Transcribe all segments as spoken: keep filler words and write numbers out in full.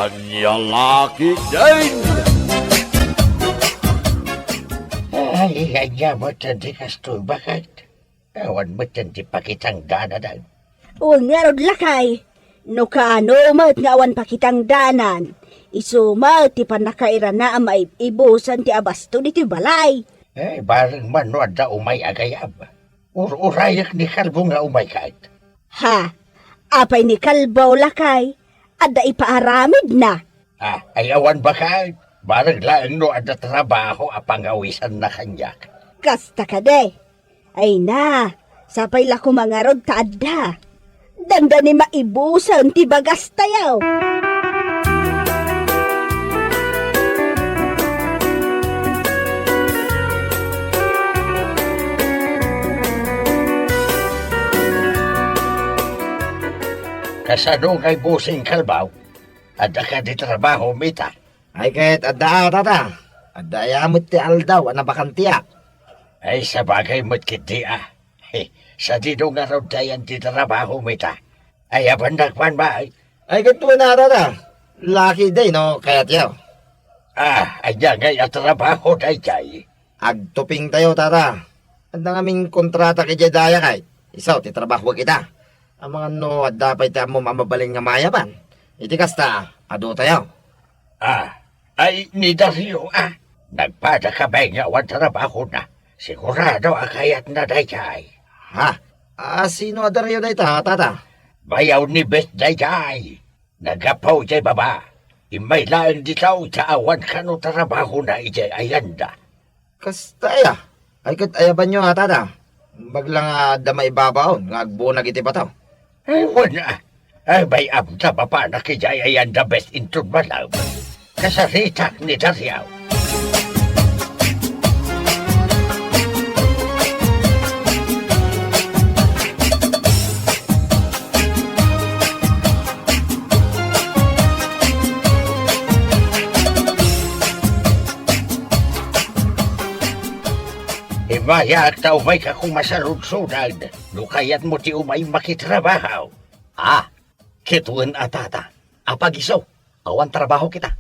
Ania la ketdin? Ay, ania met ti kastoy, baket? Awan met ti pakitangdananan. Wen ngarud, lakay, no kaano met nga awan pakitangdanan, isu met ti pannakairana a maib-ibusen ti abasto ditoy balay. Eh, bareng man no adda umay a gayam. Ur-urayek ni Kalbo nga umay ket. Ha? Apay ni Kalbo, lakay? Adda ipaaramidna? Ah, ay awan baket. Bareng laeng no adda trabaho a pangawisanna kaniak. Kasta kadi. Ay na, sapay la koma ngarud ta adda. Dandani maibusen ti bagastayo. Kasano ngay, Bossing Kalbo? Adda kadi trabahom ita? Ay ket adda a, tata. Adda aya met ti aldaw a nabakantiak. Ay, sabagay met ketdi a. He, sadino ngarud dayan ti trabahom ita? Ay, abannak man, bay. Ay, ket wen a, tata. Laki day no kayatyo. Ah, ania ngay a trabaho daydiay? Agtupingtayo, tata. Adda ngamin kontratak idiay dayakay. Isu ti trabahok ita. Amangan no adda pay ti ammom a mabalin nga mayaban. Iti kasta, adutoyo. Ah, ay ni Dario, ah. Nagpadaka bay nga awan trabahona. Sigurado a kayatna daydiay. Ha? A, sino a Dario dayta, tata? Bayaw ni Beth daydiay. Naggapu idiay baba. Immay laeng ditoy ta awan kano trabahona idiay ayanda. Kasta aya? Ay ket ayabanyo a, tata. Imbag la nga adda maibabaon nga agbunag iti bato. Ay, wen a. Ay, bay-am ta mapanak idiay ayanda bes inton malem. Kasaritak ni Dario. Imayak ta umayka koma saludsodad no kayatmo ti umay makitrabaho. Ah, ket wen a, tata. Apagiso, awan trabahok ita.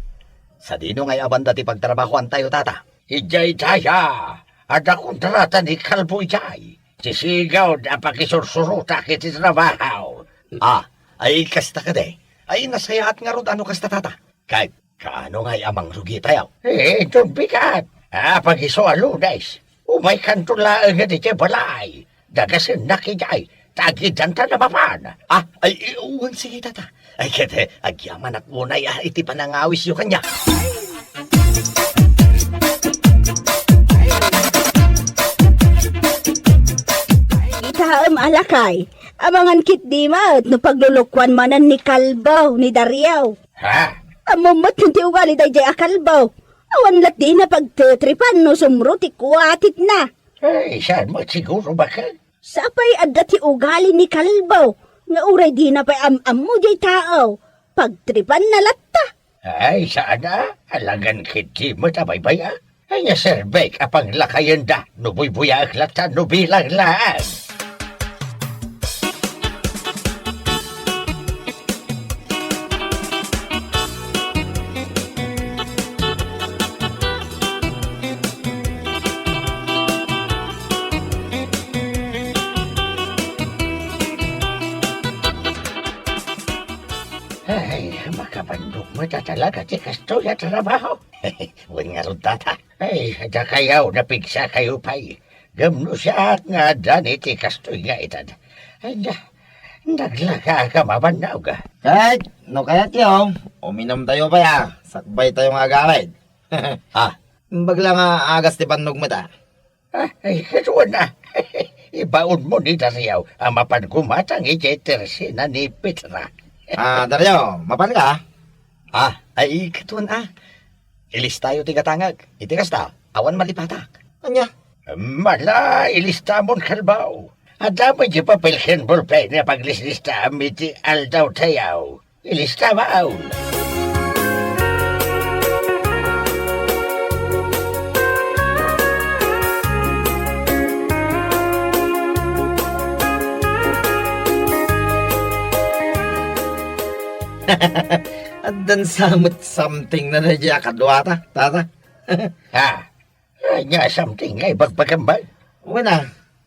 Sadino ngay a banda ti pagtrabahoantayo, tata? Idiay daya, adda kontrata ni Kalbo idiay. Ti sigud a pakisursurotak iti trabaho. Ah, ay kasta kadi. Ay nasayaat ngarud a no kasta, tata. Ket kaano ngay a mangrugitayo? Eh, inton bigat. Apagiso a Lunes. Umaykanto laeng idiay balay. Dagasennak idiay, ta agidantan a mapan. Ah, ay, ay, wen, sige, tata. Ay, ket, eh, agyamanak unay, ah, iti panangawisyo kaniak. Itaem a lakay, amangan ketdi met no paglulukoan manen ni Kalbo, ni Dario. Ha? Ammom met ti ugali daydiay a Kalbo. Awan latdi na pagtetripan no sumro ti kuatitna. Ay, saan met siguro, baket? Sapay adda ti ugali ni Kalbo nga uray dina pay am-ammo diay tao, pagtripanna latta. Ay, saan a, alangan ketdi met a baybay-a. Ania serbek a panglakayenda no buybuyaek latta no bilang laeng. Ay, makabannogmo ta talaga ti kastoy a trabaho. Wen ngarud, tata. Ay, dakayo, napigsakayo pay. Ngem no siak nga addan iti kastoy nga edad. Ay, na, naglakaak a mabannog. Ket, no kayatyo, uminumtayo pay a, sakbaytayo nga agawid. Ah. Imbag la nga agas ti bannogmo ta. Ah, ay, kaduana. Ibaonmo ni Dario a mapan gumatang idiay tersena ni Petra. Ah, Dario, mapanka? Ah, ay, kaduana. Ilistayo ti gatangek. Iti kasta, awan malipatak. Ania? Mala, ilistamon, Kalbo. Adda met diay papel ken bolpen a paglislistaam iti aldawtayo. Ilistamon. Addan sa met something na daydiay a kaduata, tata. Ha? Ania something nga ibagbagam, bay? Wen a,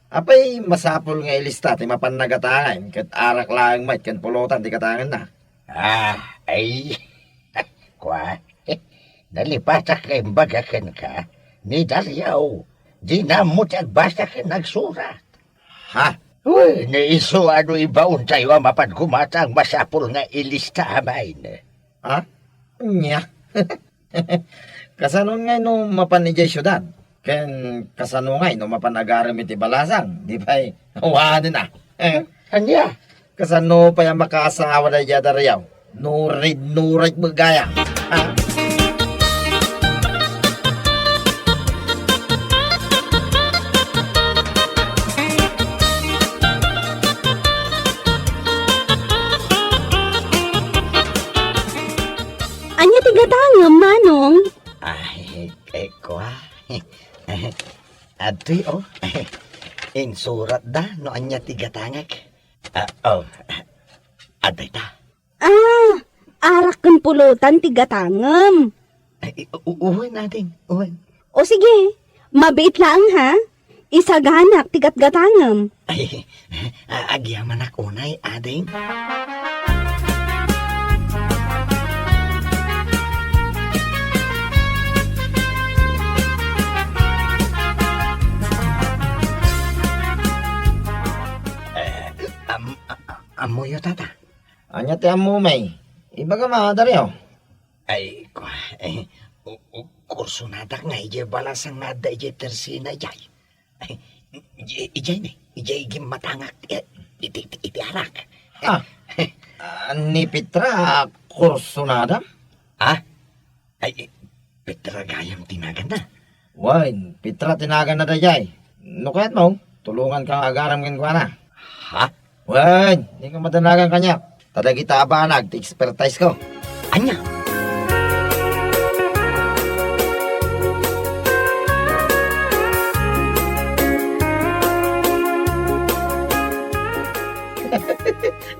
apay masapul nga ilista ti mapan a gatangem ket arak laeng met ken pulutan ti gatangenna? Ah, ay. Kua, nalipatak nga imbaga kenka ni Dario. Dina ammo ti agbasa ken agsurat. Ha? Wen, isu a no ibaontayo a mapan gumatang masapul nga ilista, amin. Ha? Ania? Kasano ngay no mapan idiay siudad? Ken kasano ngay no mapan agarem iti balasang? Di pay awanen a. Ania? Kasano pay a makaasawa daydiay a Dario? Nurid-nurid met gayam. Ha? Ania ti gatangem, Manong? Ay, eh, kua. Adtoy, oh. Insuratda no ania ti gatangek. Ah, oh. Adtoy ta. Ah, arak ken pulutan ti gatangem. Ay, u-, u-, uwan, ading, uwan. O sige, mabiit laeng, ha? Isaganak ti gatgatangem. Ay, a-, agyamanak unay, ading. Eh, am-, a-, a-, ammoyo, tata? Ania ti ammom, ay? Ibagam a, Dario. Ay, kua, eh, u-, u-, kursonadak nga idiay balasang nga adda idiay tersina idiay. Ay, ij-, idiay ni, idiay gimmatangak, eh, iti, iti, iti arak. Ah, ah, ni Petra, kursonada? Ah? Ay, eh, Petra gayam ti naganna? Wen, Petra ti naganna daydiay. No kayatmo, tulonganka nga agarem kenkuana. Ha? Wen, dika madanagan kaniak. Ta dagita a banag ti expertise ko. Ania?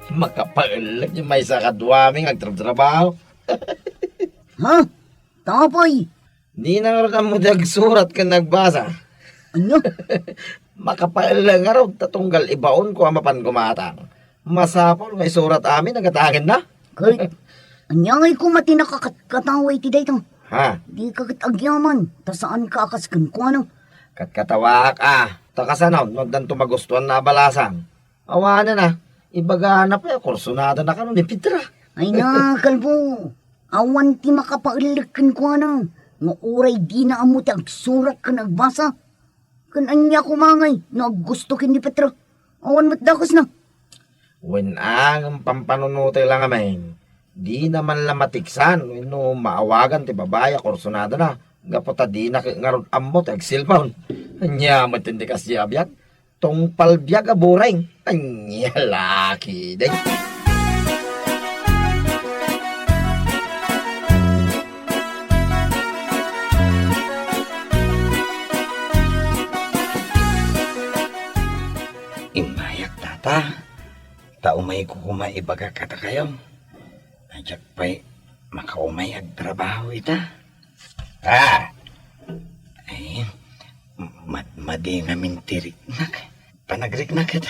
Makapaellek ti maysa kaduami nga agtrabtrabaho. Ha? Tapay. Dina ngarud ammo ti agsurat ken agbasa. Ania? Makapaellek ngarud ta tunggal ibaonko a mapan gumatang. Masapul nga isurat amin a gatangenna. Ket, ania ngay koma ti nakakatkatawa iti dayta? Ha? Dika ket agyaman, ta saanka a kas kenkuana. Katkatawaak a, ta kasano no addanto magustuanna a balasang? Awanen a, ibagana pay a kursonadana kano ni Petra. Ay na, kalbo, awan ti makapaellek kenkuana, nga uray dina ammo ti agsurat ken agbasa. Ken ania koma ngay no aggusto ken ni Petra? Awan met dakesna. Wen a, ngem pampanunotek la ngamin. Dina man la matiksan wenno maawagan ti babai a kursonadana, gapu ta dina ket ngarud ammo ti agselpon. Ania met ti kasdi a biag? Tungpal biag a bureng. Ania la ketdi. Immayak, tata. Ta umayko koma ibaga kadakayo. Diak pay makaumay agtrabaho ita. Ah! Ay, mad-, madi ngamin ti riknak. Panagriknak ket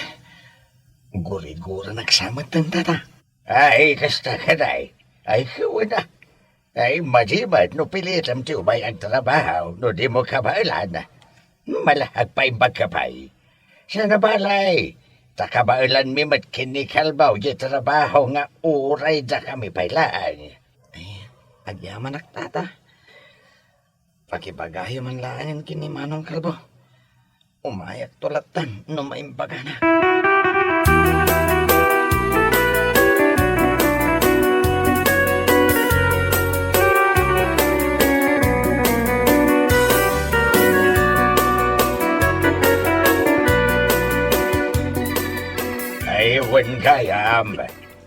guriguranak sa met, tata. Ay, kasta kadi. Ay, kuana. Ay, madi met no pilitem ti umay agtrabaho no dimo kabaelan. Mala, agpaimbagka pay. Saan a balay, ta kabaelanmi met ken ni Kalbo diay trabaho nga uray dakami pay laeng. Ay, agyamanak, tata. Pakibagayo man laengen ken ni Manong Kalbo. Umayakto latta no maimbagana. Ay, wen gayam.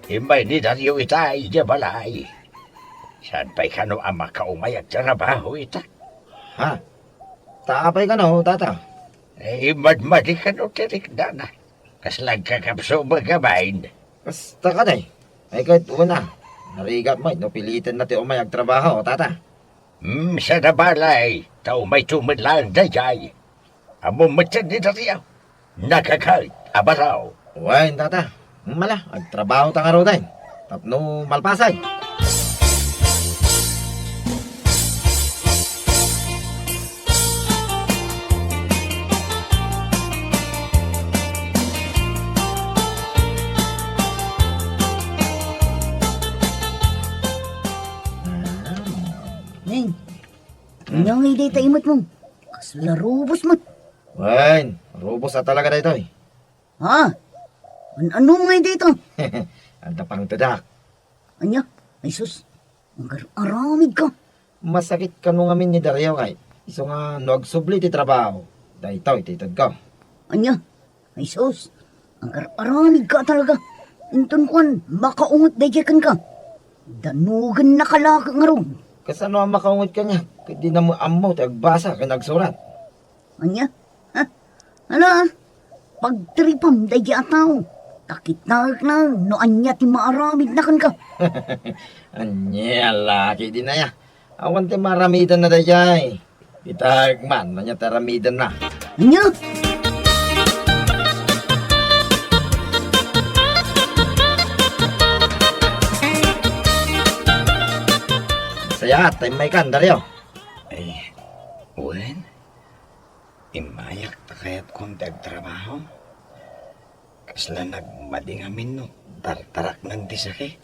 Immay ni Dario ita idiay balay. Saan pay kano a makaumay agtrabaho ita? Ha? Ta apay kano, tata? Eh, madmadi kano ti riknana. Kasla agkakapso met ngamin. Kasta kadi. Ay, ket wen a. Narigat met no pilitenna ti umay agtrabaho, tata. Hmm, saan a balay, ta umayto met laeng daydiay. Ammom met ni Dario. Nakaket a baro. Wen, tata. Mala, agtrabaho ta ngaruden. Tapno malpasen. Ning, ania ngay dayta imet mo? Kasla rubos met. Wen, rubos a talaga daytoy. Ha? An-, ano ngay dayta? Adda pangtedak. Ania? Ay sus, agar-aramid ka. Masakit kano ngamin ni Dario kay isu nga no agsubli ti trabaho, daytoy ti itedko. Ania? Ay sus, agar-aramid ka talaga. Inton kuan, makaunget daydiay kenka. Danogennaka la ngarud. Kasano a makaunget kaniak? Ket dina met ammo ti agbasa ken agsurat. Ania? Ha? Ala, pagtiripam daydiay a tao. Ta kitaek laeng no ania ti maaramidna kenka. Ania, laki dinaya. Awan ti maaramidenna daydiay. Kitaek man no ania ti aramidenna. Ania? Sayaat, ta immaykan, Dario. Ay, wen? Immayak ta kayatko ti agtrabaho. Kasla nagmadi ngamin no tartaraknen ti sakit.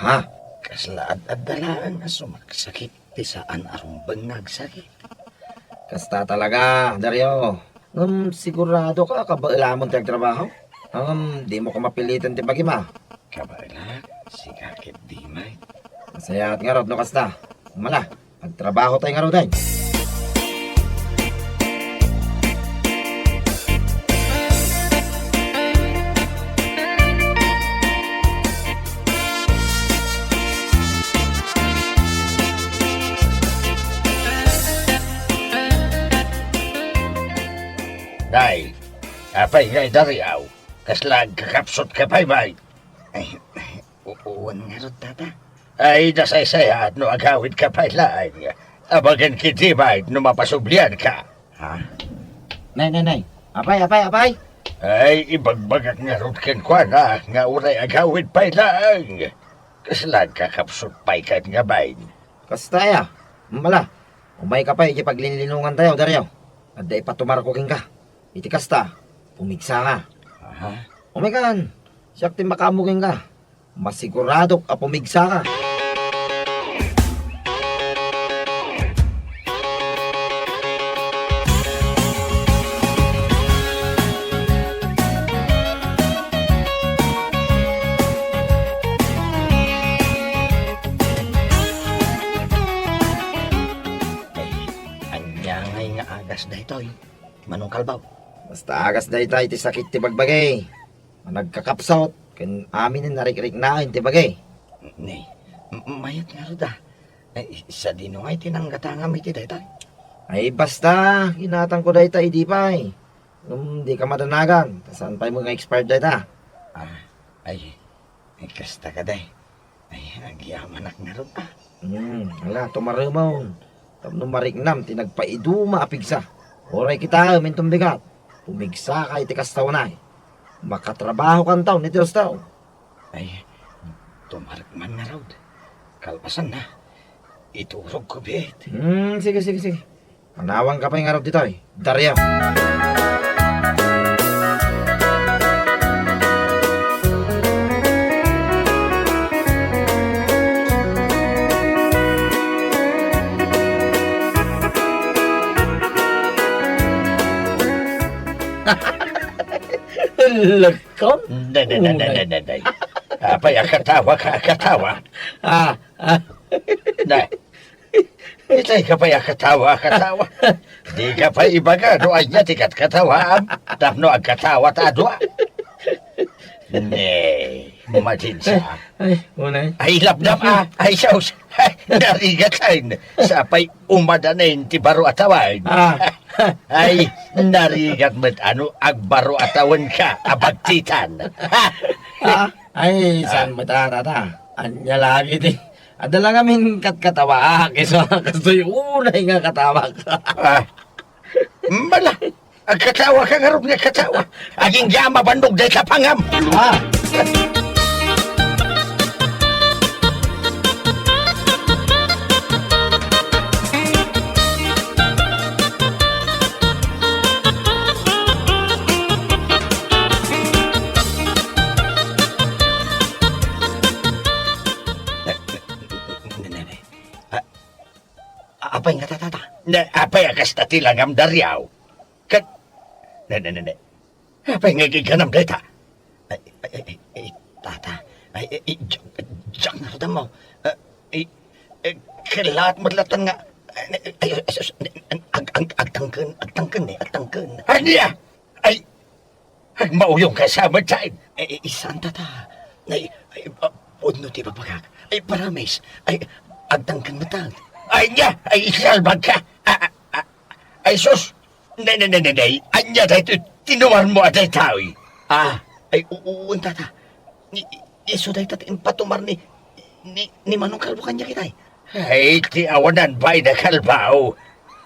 Ha? Kasla ad-adda laeng a sumaksakit ti saan a rumbeng nga agsakit. Kasta talaga, Dario. Ngem sigurado ka, kabaelamon ti agtrabaho? Ngem di mo ka mapiliten ti bagim a? Kabaelak, sika ket di met. Masayaat ngarud no kasta. Mala, agtrabaho tayo ngaruden. Nay, apay ngay Dario? Kasla agkakapsut ka pay, bay? Ay, u-, uwan ngarud, tata. Ay, nasaysayaat no agawid ka pay laeng. Abagan kiti, bay, no mapasublian ka. Ha? Nay, nay, nay. Apay, apay, apay? Ay, ibagbagak ngarud kenkuana nga uray agawid pay laeng. Kasla agkakapsut pay ket nga, bay? Kasta aya. Mala, umay ka pay iti paglinlinongan tayo, Dario. Adda ipatumarko kenka. Iti kasta, pumigsa ka. Aha. Umay kan, siak ti makaammo kenka. Masiguradok a pumigsa ka. Ay, ania ngay nga agas daytoy, Manong Kalbaw? Basta agas dayta iti sakit ti bagbagi. Managkakapsut, ken amin a narikriknaen ti bagi. Ni, m-, mayat ngarud a. Ay, sadino ngay ti nanggatangam iti dayta? Ay, basta, kinatangko dayta idi pay. Ngem di ka madanagan, ta saan pay mo nga expired dayta? Ah, ay, ay, kasta kadi. Ay, agyamanak ngarud a. Hmm, ala, tumaremon. Tapno mariknam ti nagpaiduma a pigsa. Uray kitaem inton bigat, pumigsa ka iti kasta unay. Makatrabaho kanto iti Dios tayo. Ay, tumarek man ngarud. Kalpasanna, iturogko biit. Hmm, sige, sige, sige. Manawanka pay ngarud ditoy, Dario. Lekkom? Day, day, day, day, day, day. Apay a katawa ka, katawa? Ah, ah. Day. Itay ka pay a katawa, katawa. Di ka pay ibaga no ania ti katkatawaam tapno agkatawa ta a dua. Ne, madinsa. Ay, unay. Ay, lapdap a. Ay, sus. Ay, narigat laeng. Sapay umadanen ti baro a tawen. Ah. Ay, narigat met a no agbaro a tawenka a bagtitan. Ah, ay, saan met a, tata? Ania lagi ti, adda la ngamin katkatawaak, isu a kastoy unay nga katawak. Ah, bala, agkatawa ka ngarud nga katawa. Agingga a mabannog dayta pangam. Ah. Ne, ne, ne, ne. A-, a-, apay nga, tata, ta? Ne, apay a kasta ti langam, Dario? Ket, ne, ne, ne, ne. Apay nga igigganam dayta? Ay, ay, ay, ay, ay, tata. Ay, ay, ay, diak, diak ngarud ammo. Ah, ay, ay, kellaat met latta nga, ay, ay, ay, sus, ag-, ag-, agtangken, agtangken, eh, agtangken. Ania? Ay, agmauyong ka sa met, saen? Ay, ay, saan, tata? Ay, ay, ah, pudno ti babagak. Ay, promise. Ay, agtangken met, ah. Ay, nia? Ay, isalbag ka. Ah, ah, ah. Ay, sus! Ne, ne, ne, ne, ne. Ania daytoy tinumarmo a daytoy? Ah, ay, u-, uwan, tata. I-, i-, isu dayta ti impatumar ni, ni, ni Manong Kalbo kaniak itay. Ay, ti awanan bain a kalbaw.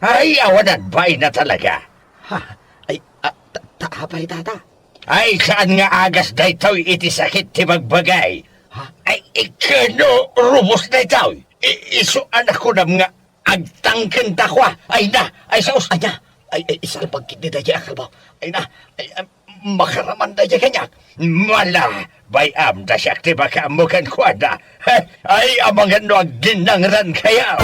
Ay, awanan bain a talaga. Ha? Ay, ah, ta-, ta-, apay, tata? Ay, saan nga agas daytoy iti sakit ti bagbagay? Ha? Ay, ikano rubos daytoy? I-, isu a nakunam nga agtangken ta kua. Ay na, ay, sus. Ania? Ay, ay, isalbag ketdi daydiay a kalbaw. Ay na, ay, ay, makaraman daydiay kaniak. Mala, bay-am ta siak ti makaammo kenkuana. Ay, amangan no agginnangran kayo.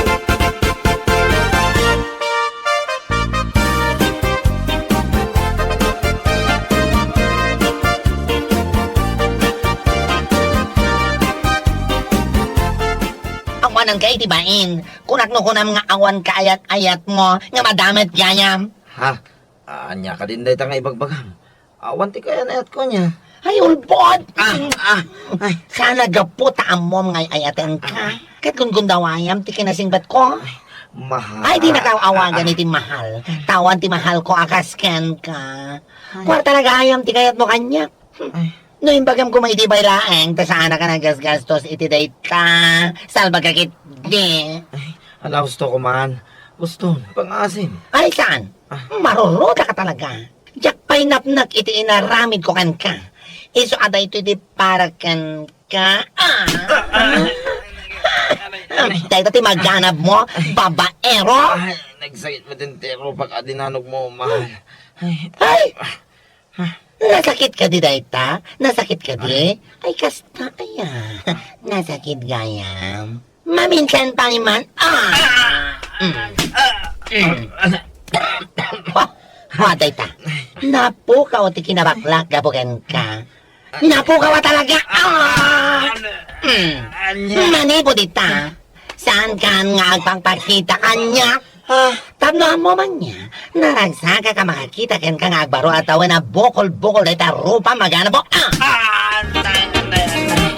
Awanan ka iti bain. Kunak no kunam nga awan kaayat-ayatmo nga madamit gayam. Ha? Ania kadin dayta nga ibagbagam? Awan ti kaayat-ayatko ania. Ay, ulbod! Ah, ah, ay. Sana gapu ta ammom nga ay-ayatenka. Ah. Ket gundawayam ti kinasingbatko. Ay, mahal. Ay, dinaka awagan iti mahal. Ta awan ti mahalko a kas kenka. Ay. Kuarta la gayam ti kayatmo kaniak. Ay. No imbagam koma iti bay laeng, ta saanak a nagasgastos iti dayta. Salbagka ketdi. Ay, ala, husto ko man. Husto, pangaasim. Ay, saan? Ah. Marurudaka talaga. Diak pay napnek iti inaramidko kenka. Isu a daytoy ti para kenka. Ah. Ah. Dayta ti maganabmo, babaero. Ay, nagsakit met ti rupak a dinanogmo, mahal. Ay. Ay! Nasakit kadi dayta? Nasakit kadi? Ay. Ay, kasta, aya. Nasakit gayam. Maminsan pa man. Ah! Mm. Mm. Oh, oh, dayta. Napukaw ti kinabaklak gapu kenka. Napukaw a talaga. Ah! Mm. Ania? Manipud ita. Saan kan nga agpakpakita kaniak? Ah. Tapno ammo man nia, naragsakak a makakita kenka nga agbaro a tawen a bukol-bukol dayta rupa maganabmo. Ah! Ah, antay, antay, antay.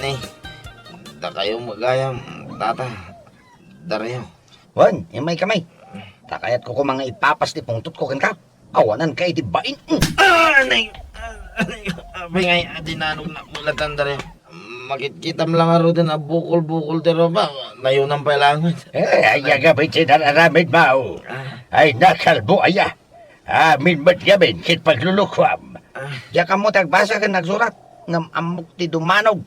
Ni, dakayo met gayam, tata, Dario. Wen, immay kami. Ta kayatko koma nga ipapas ti pungtotko kenka. Awanan ka iti bain. Ah, anay, ah, anay, apay nga ay, adi nanong nakulatan, Dario. Makitkitam lang ngaruden a bukol-bukol ti rupa, nayunam pay langen. Eh, ay, agabi ti nararamid mao. Ah. Ay, nakalbo aya. Amin met ngamin ket paglulukuam. Ah. Diak ammo ti agbasa ken agsurat, ngem ammok ti dumanog.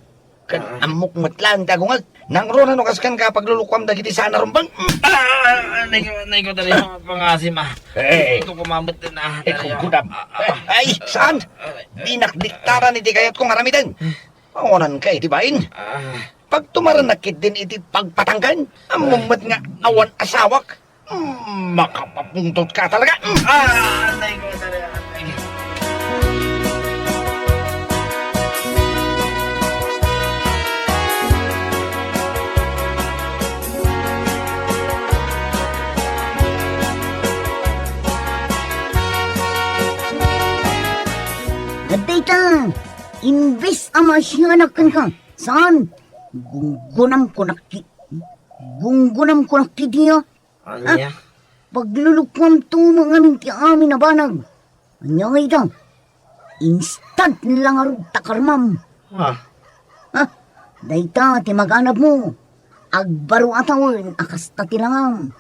Ken Ah. ammok met laeng ti agungag. Nangruna no kas kenka paglulukuam dagiti saan a rumbeng. Ah, anay ko, anay ko, Dario, pangaasim, ah. Eh. Ito ko mamet din, ah, Eh, Dario. Kugkunam. Ah, ah. Ay, saan? Ah. Dinak diktaran iti kayatko nga aramiden. Awanan ka iti bain. Ah. Pagtumarennak ketdin iti pagpatangken. Ammom met nga awan asawak. Mm, makapapungtot ka talaga. Mm. Ah, anay ko, Dario, anay. Ah, imbes a maasianak kenka, saan? Gunggunam kunak ki-, gunggunam kunak kiti, ah. Ania? Paglulukuamto met ngamin ti amin a banag. Ania ngay ita? Instant la ngarud ta karmam. Ah. Ha? Dayta ti maganabmo. Agbaro a tawen a kasta ti langam.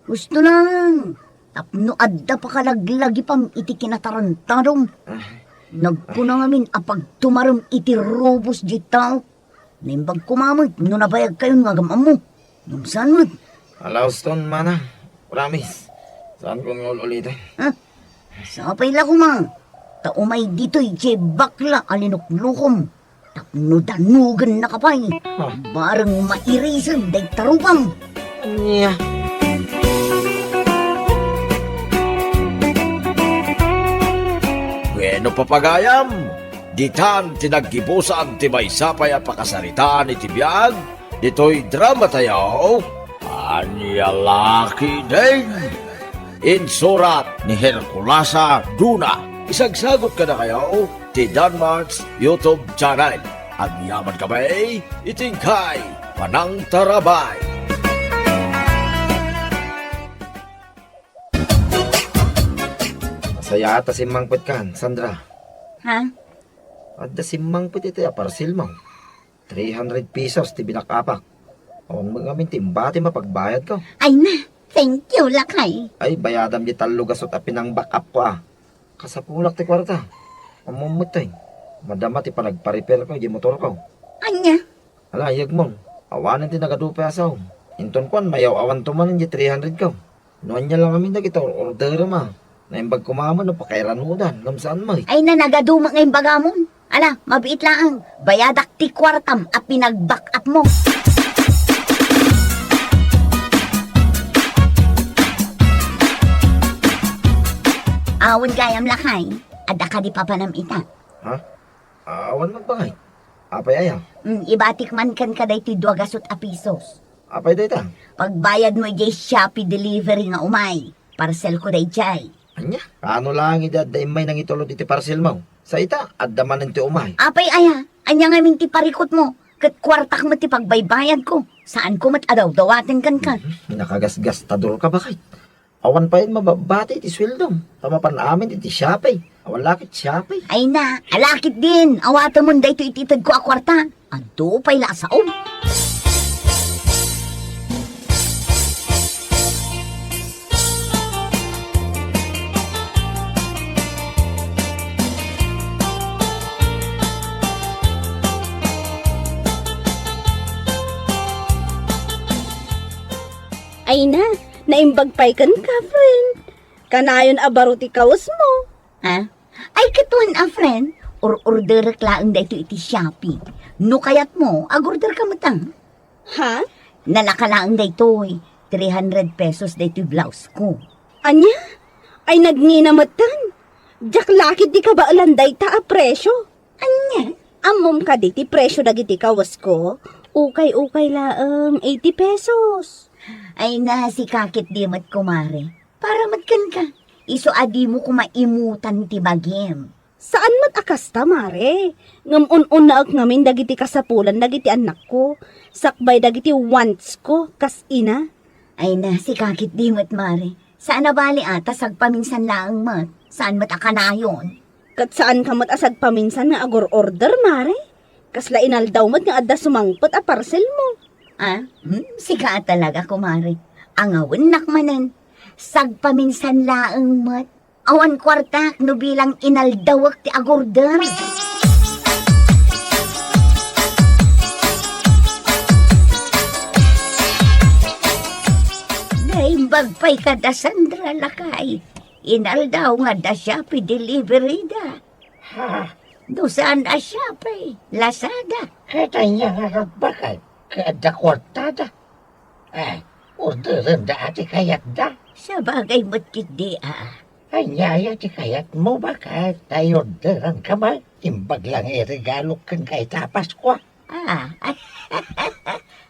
Husto lang. Tapno adda pakalaglagipam iti kinatarantadom. Ah. Nagkuna ngamin a pagtumarem iti rubos diay tao. Naimbag koma met no nabayagkayon nga agam-ammo. Ngem saan met? Ala, huston, manang. Promise. Saanko nga ul-uliten. Ha? Sapay la koma. Ta umay ditoy diay bakla a linuklukom. Tapno danogennaka pay. Ah. Bareng mairisen dayta rupam. Ania? Bueno, papagayam, ditan ti naggibusan ti maysa pay a pakasaritaan iti biag ditoy dramatayo, Ania la ketdin? Insurat ni Herculasa Duna. Isagsagot kadakayo ti Danmart's YouTube channel. Agyaman kami iti inkay panangtarabay. Sayaat a simmangpetkan, Sandra. Ha? Adda simmangpet iti a parcelmo. Three hundred pesos ti binakapak. Awan met ngamin ti imbatim a pagbayadko. Ay na, thank you, lakay. Ay, bayadam di tallo gasut a pinang-back up ko, ah. Kasapulak ti kuarta. Ammom met, ay. Madama ti panagpa-repair ko, di motor ko. Ania? Ala, yegmo. Awanen ti nagadu pay a saom. Inton kuan, mayaw-awanto manen di three hundred ko. No ania lang amin dagiti or-orderem a. Naimbag koma met no pakairanudan, ngem saan met. Ay, na nagadu met nga imbagamon. Ala, mabiit laeng. Bayadak ti kuartam a pinag-back up mo. Awan gayam, lakay. Adda kadi papanam ita? Ha? Awan met, baket. Apay aya? Mm, ibatik man kenka daytoy dua gasut a pesos. Apay dayta? Pagbayad mo idiay Shopee delivery nga umay. Parcel ko daydiay. Ania? Kaano laeng idi adda immay nangitulod iti parcel mo? Sa ita, adda manen ti umay. Apay aya? Ania ngamin ti parikut mo? Ket kuartak met ti pagbaybayad ko. Saan ko met a dawdawaten kenka. Mhm. Nakagasgastador ka, baket. Awan pay mababbati iti sueldom, ta mapan amin iti Shopee. Awan la ket Shopee. Ay na, ala ketdin, awatemon daytoy iti ited ko a kuarta. Adu pay la a saom. Ay na, naimbag pay kenka, friend. Kanayon a baro ti kawesmo. Ha? Ay, kitaen a, friend, or-orderek laeng daytoy iti Shopee. No kayatmo, ag-order ka met, ah. Ha? Nalaka laeng daytoy, three hundred pesos daytoy blouse ko. Ania? Ay, nagngina metten. Diak la ket di kabaelan dayta a presio. Ania? Ammom kadi ti presio dagiti kawesko? Ukay-ukay laeng, eighty pesos. Ay na, sika ket di met, kumare. Para met kenka, isu a dimo koma imutan ti bagim. Saan met a kasta, mare. Ngem un-unnaek ngamin dagiti kasapulan dagiti annakko, sakbay dagiti wants ko, kas ina. Ay na, sika ket di met, mare. Saan a bali a, ta sagpaminsan laeng met. Saan met a kanayon. Ket saanka met a sagpaminsan nga agur-order, mare? Kasla inaldaw met nga adda sumangpet a parcel mo. Ah, hmm, sika a talaga, kumare. Angawennak manen. Sagpaminsan laeng met. Awan kuartak no bilang inaldawek ti agurder. Naimbag pay kada Sandra, lakay. Inaldaw nga adda Shopee delivery da. Ha? No saan a Shopee, Lazada. Ket ania ngarud, baket, ket adda kuartada? Eh, orderenda a ti kayatda. Sabagay met ketdi a. Ania aya ti kayatmo, baket, ta iorderanka met? Imbag la nga iregalok kenka ita a Paskua. Ah,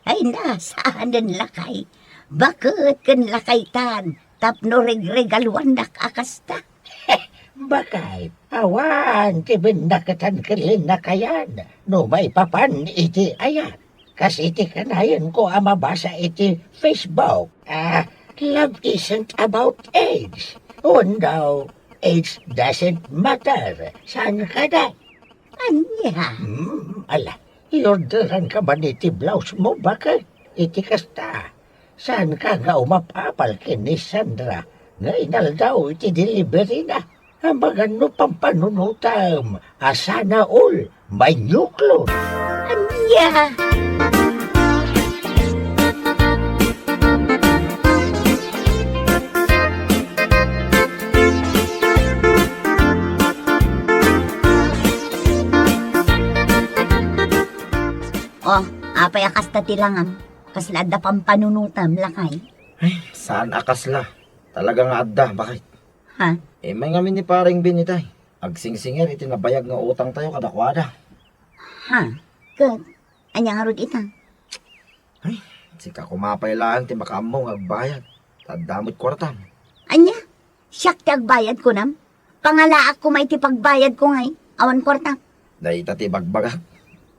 ay na, saanen, lakay. Baket ken lakaytan, tapno regregaluannak a kasta. Bakit? Awan ti binnakatan ken linnakayan no maipapan iti ayat. Kas iti kanayon ko a mabasa iti Facebook, ah, love isn't about age. Wenno, age doesn't matter. Saan kada? Ania? Hmm, ala, iorderan ka man iti blouse mo, bakit? Iti kasta, saan ka nga umapapal ken ni Sandra nga inaldaw iti delivery na? Amangan no pampanunotam a sana all, may nuklon. Ania? Oh, apay a kasta ti langam? Kasla adda pampanunotam, lakay? Ay, saan a kasla? Talaga nga adda, bakit? Ha? Eh, may ngamin ni Pareng Bin itay. Agsingsinger iti nabayag nga utang tayo kadakuada. Ha? Ket, ania ngarud ita? Ay, sika kumapay laeng ti makaammo nga agbayad. Adda met kuartam. Ania? Siak ti agbayad, kunam? Pangalaak koma iti pagbayad ko ngay, awan kuarta. Dayta ti ibagbagak.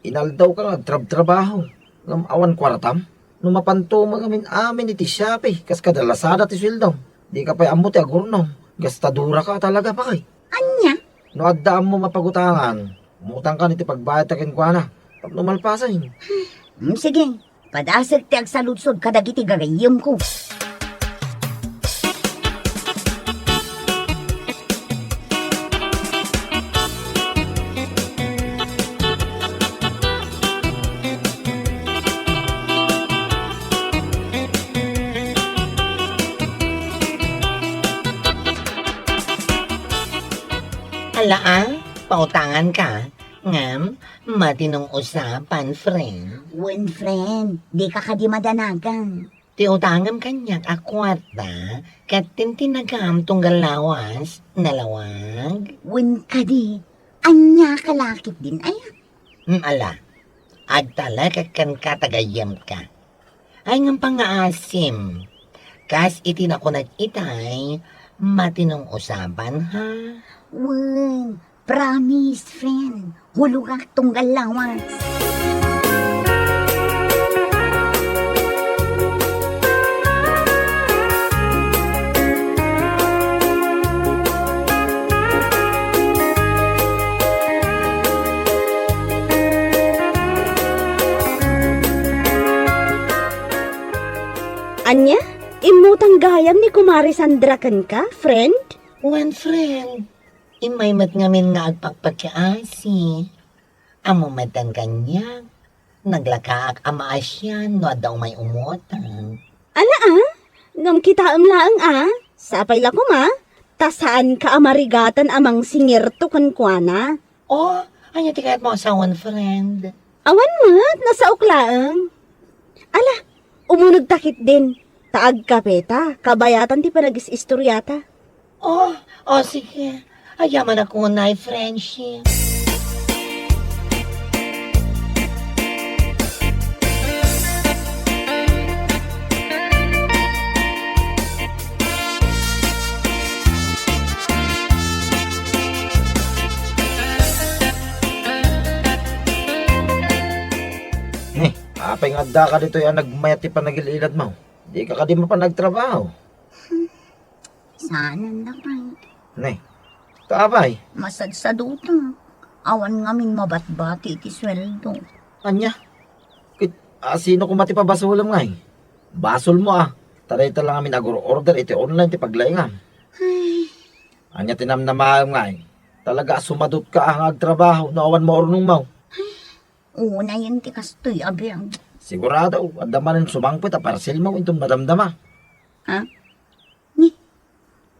Inaldaw ka nga agtrabtrabaho. Ngem awan kuartam? No mapanto met ngamin amin iti Shopee, kas kada Lazada ti sueldom. Di ka pay ammo ti agurnong. Gastadora ka talaga, bakit? Ania? No adda ammo mapagutangan, umutang ka iti pagbayad ta kenkuana. Tapno malpasen. Hmm, sige. Padasek ti agsaludsod kadagiti gagayyemko. Ala, a, pautangan ka. Ngem, matinong usapan, friend. Wen, friend, di ka kadi madanagan. Ti utangem kaniak a kuarta, ket tintinagam tunggal lawas, nalawag. Wen kadi, ania ka lakip din aya? Mm, ala, agtalek kenka ta gayyemka. Ay, ngem pangngaasim. Kas iti nakunak itay, matinong usapan, ha? Wen, promise, friend. Hulogak tunggal lawas. Ania? Immutang gayam ni Kumare Sandra kenka, friend? Wen, friend. Immay met ngamin nga agpakpakiasi. Ammom metten kaniak, naglakaak a maasian no adda umay umutang. Ala, a? Ngem kitaem laeng, a? Sapay la koma, ta saanka a marigatan a mangsingirto kenkuana. Oh, ania ti kayatmo a sawen, friend? Awan met, nasaok laeng. Ala, umunegta ketdin, ta agkapeta, kabayatan ti panagis-istoriata. Oh, oh, sige. Ayamanak unay, friendship. Ni, apay nga adda ka ditoy a nagmayat ti panagil-iladmo? Di ka kadi mapan agtrabaho? Hmm. Saanen da pay. Ne, ta apay? Masadsaduta. Awan ngamin mabatbati iti sueldo. Ania? Ket, a, sino koma ti pabasolem ngay? Basolmo, a. Ta dayta la ngamin agur-order iti online ti paglaingam. Ay. Ania ti namnamaem ngay? Talaga a sumadutka a nga agtrabaho no awan maurnongmo. Unayen ti kastoy a biag. Sigurado, adda manen sumangpet a parselmo inton madamdama. Ha? Ni,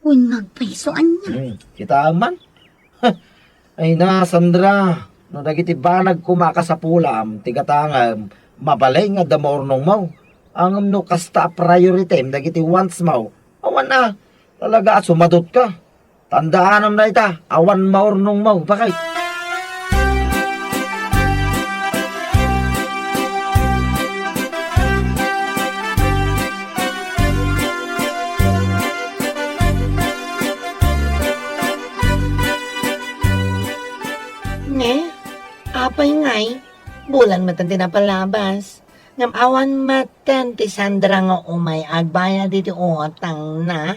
wen nga agpayso ania? Hmm, kitaem man. Ay na, Sandra, no dagiti banag koma a kasapulam ti gatangem, mabalin nga adda maurnongmo. Ngem no kasta a priority dagiti wants mo, awan a, talaga a sumadutka. Tandaanem dayta, awan maurnongmo, bakit? Apay ngay, bulan met ti napalabas. Ngem awan met ti Sandra nga umay agbayad iti utangna.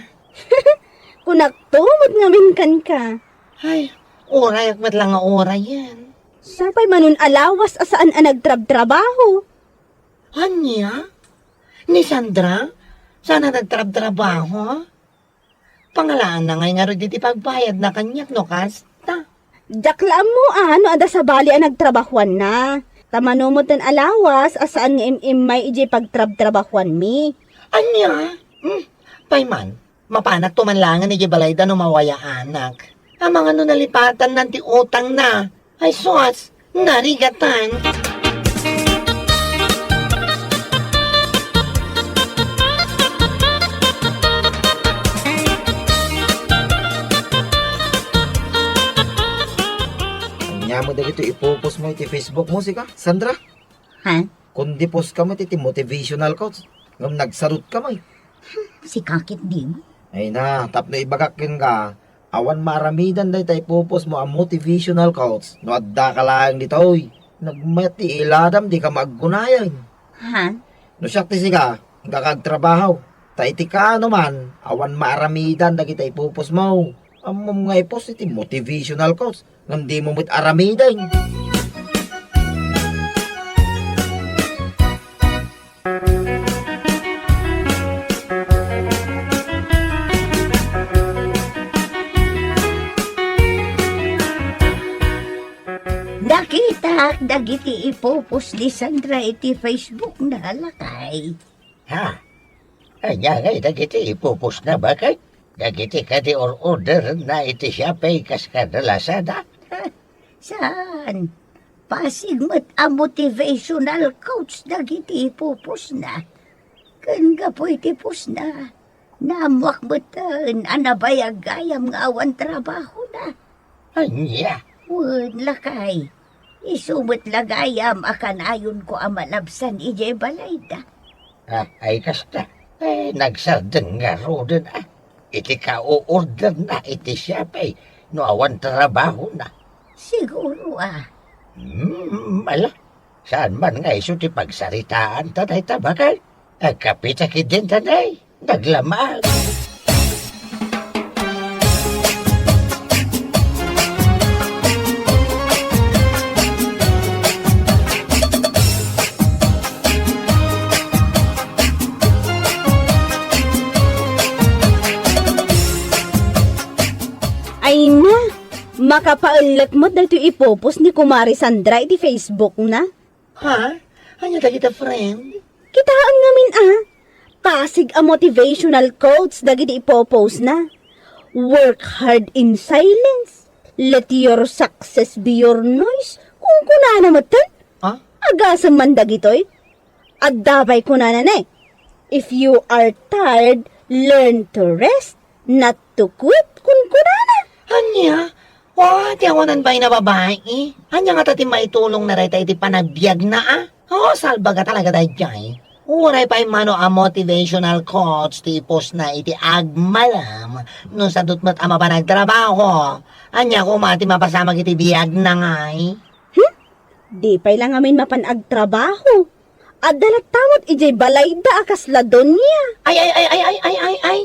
Kunakto met ngamin kenka. Ay, urayak met la nga urayen. Sapay manon a lawas a saan a nagtrabtrabaho. Ania? Ni Sandra? Saan a nagtrabtrabaho? Pangalaanna ngay ngarud iti pagbayadna kaniak no kasta. Diak la ammo a no adda sabali a nagtrabahoanna. Ta mano metten a lawas a saan nga im-immay idiay pagtrabtrabahoanmi. Ania? Hmm, pay man, mapanakto man laengen idiay balayda no mawayaanak. Amangan no nalipatanna ti utangna. Ay sus, narigatan. Ania met dagitoy ipopost mo iti Facebook mo, sika, Sandra? Ha? Kundi post ka met iti motivational quotes. Ngem nagsarutka met. Sika ket di. Ay na, tapno ibagak kenka, awan maaramidan dayta ipopost mo a motivational quotes no adda ka laeng ditoy. Nagmayat ti iladam, di ka maaggunayan. Ha? No siak ti sika, dika agtrabaho. Ta iti kaano man, awan maaramidan dagita ipopost mo. Ammom nga ipost iti motivational quotes, ngem dimo met aramiden. Nakitak dagiti ipopost ni Sandra iti Facebook na, lakay. Ha? Ania ngay dagiti ipopost na, baket? Dagiti kadi or-order na iti Shopee kas kada Lazada? Ha? Saan? Pasig met a motivational quotes dagiti ipopost na. Ken gapu iti post na, naammoak metten a nabayag gayam nga awan trabahona. Ania? Wen, lakay. Isu met la gayam a kanayonko a malabsan idiay balayda. Ah, ay kasta. Eh, nagsardeng ngaruden, ah. Iti ka-o-order na iti Shopee no awan trabahona. Siguro, ah. Hmm, ala. Saan man nga isu ti pagsaritaan ta dayta, baket? Agkapita ketdin ta, nay. Naglamag. Ay na, makapaellek met daytoy ipopost ni Kumare Sandra iti Facebook na. Ha? Ania dagita, friend? Kitaen ngamin a. Pasig a motivational quotes dagiti ipopost na. "Work hard in silence. Let your success be your noise." Kunkunana metten. Ha? Agasem man dagitoy. Adda pay kunana ne, "If you are tired, learn to rest, not to quit," kunkunana. Ania? Wa, ti awanan pay na babai. Ania ngata ti maitulongna dayta iti panagbiagna, a? O, salbaga talaga daydiay. Uray pay mano a motivational quotes ti ipost na iti agmalem, no sadut met a mapan agtrabaho. Ania koma ti mapasamak iti biagna ngay? Hmm? Di pay la ngamin mapan agtrabaho. Adda latta met idiay balayda a kasla donia. Ay, ay, ay, ay, ay, ay, ay, ay.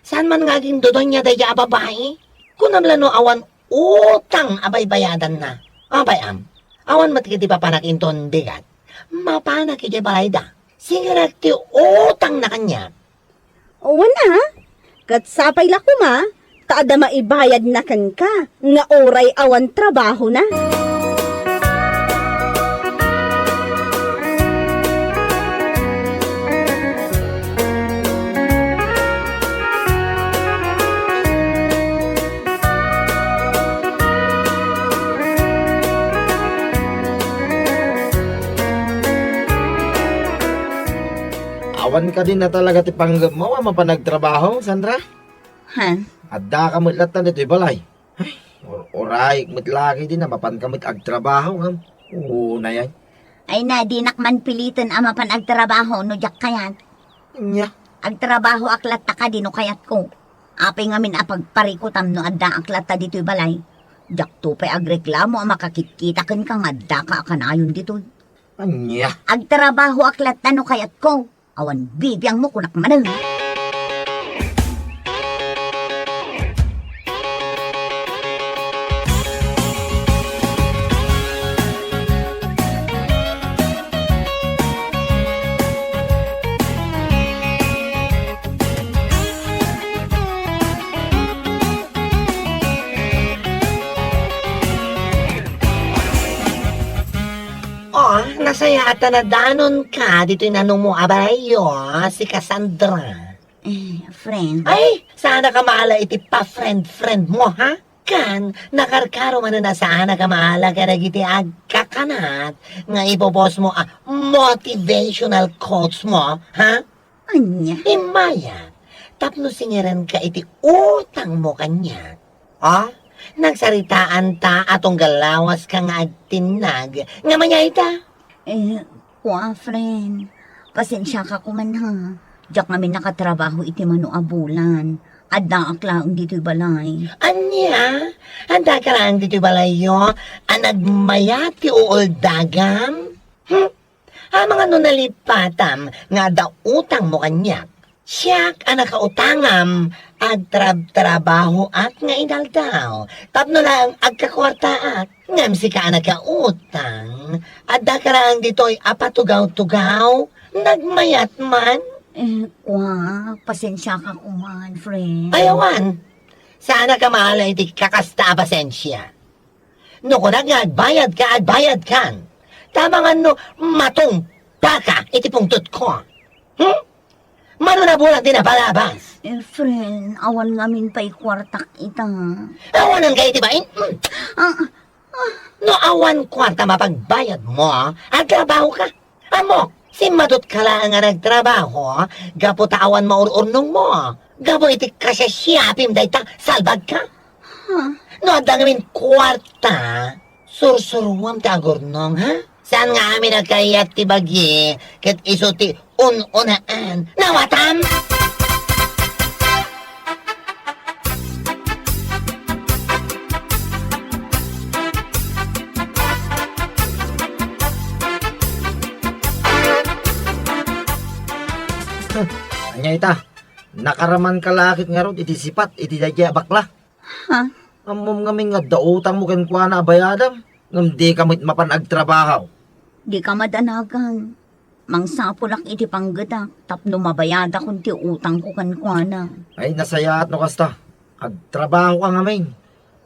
Saan man nga aging dodonia daydiay a babai? Kunam la no awan utang a baybayadanna. Apay am, awan met iti papanak inton bigat. Mapanak idiay balayda. Sigirak ti utangna kaniak. Wen a, ket sapay la koma, ta adda maibayadna kenka nga uray awan trabahona. Awan kadi na talaga ti panggepmo a mapan agtrabaho, Sandra? Ha? Addaka met latta ditoy balay. Ay, ur-, urayek met lagi di na mapanka met agtrabaho, ngem. Oo, na yan. Ay na, dinak man piliten a mapan agtrabaho no diak kayat. Nya? Agtrabahoak latta kadi no kayatko. Apay ngamin a pagparikutam no addaak latta ditoy balay. Diakto pay agreklamo a makakitkita kenka nga addaka a kanayon ditoy. Ania? Agtrabahoak latta no kayatko. Awan bibiangmo, kunak manen. Oh, nasayaat a nadanonka ditoy nanongmo a balayyo, sika Sandra. Eh, friend. Ay, saanak a maala iti pa-friend-friend mo, ha? Ken, nakarkaro manen a saanak a maala kadagiti agkakanat nga ipopost mo a motivational quotes mo, ha? Ania? Immay a, tapno singirenka iti utangmo kaniak. Ah? Nagsaritaanta a tunggal lawaska nga agtinnag nga mayayda. Eh, kua, friend. Pasensiaka koman, ha. Diak ngamin nakatrabaho iti mano a bulan. Addaak laeng ditoy balay. Ania? Addaka laeng ditoy balayyo a nagmayat ti uuldagam? Hmm? Amangan no nalipatam nga adda utangmo kaniak. Siak a nakautangam, agtrabtrabahoak nga inaldaw tapno laeng agkakuartaak. Ngem sika a nakautang, addaka laeng ditoy a patugawtugaw, nagmayat man. Eh, kua, pasensiaka koman, friend. Ay, awan. Saanak a maala iti kakasta a pasensia. No kunak nga agbayadka, agbayadkan. Ta amangan no matumpaka iti pungtotko. Hmm? Mano nabulag ti napalabas? Eh, friend, awan ngamin pay kuartak ita. Awanan ka iti bain? Hmm. Ah, ah. No awan kuarta mapagbayadmo, agtrabahoka. Ammok, simmadutka laeng a nagtrabaho gapu ta awan maur-urnongmo. Gapu iti kasiasiapim dayta, salbagka. Huh? No adda ngamin kuarta, sursuruam ti agurnong, ha? Saan nga amin a kayat ti bagi, ket isu ti un-unaan. Nawatam? Ania ita? Nakaramanka la ket ngarud iti sipat iti daydiay a bakla? Ha? Ammom ngamin nga adda utangmo kenkuana a bayadam, ngem dika met mapan agtrabaho. Dika madanagan. Mangsapulak iti panggedak tapno mabayadakon ti utangko kenkuana. Ay, nasayaat no kasta. Agtrabahoka ngamin.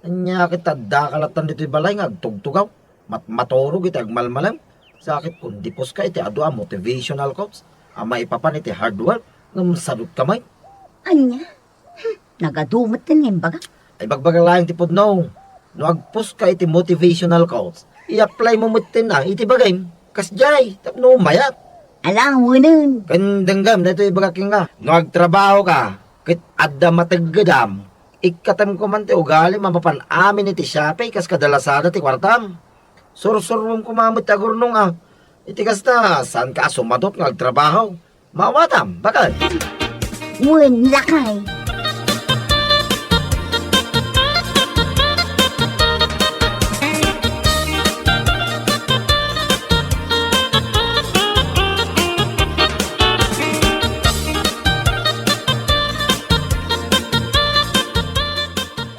Ania ket addaka lattan ditoy balay nga agtugtugaw, matmaturog iti agmalmalem. Sa ket kundiposka iti adu a motivational quotes a maipapan iti hard work, ngem sadutka met. Ania? Hmm, nagadu metten nga imbaga. Ay, bagbaga laeng ti pudno. No agposka iti motivational quotes, i-apply mo metten a iti bagim. Kasdiay, tapno mayat. Ala, wenen. Ken denggem, daytoy ibagak kenka. No agtrabahoka, ket adda mateggedam, ikkatem koman ti ugalim a mapan amin iti Shopee kas kada Lazada ti kuartam. Sursuruem koma met ti agurnong a. Iti kasta, saanka a sumadot nga agtrabaho. Maawatam, baket. Wen, lakay.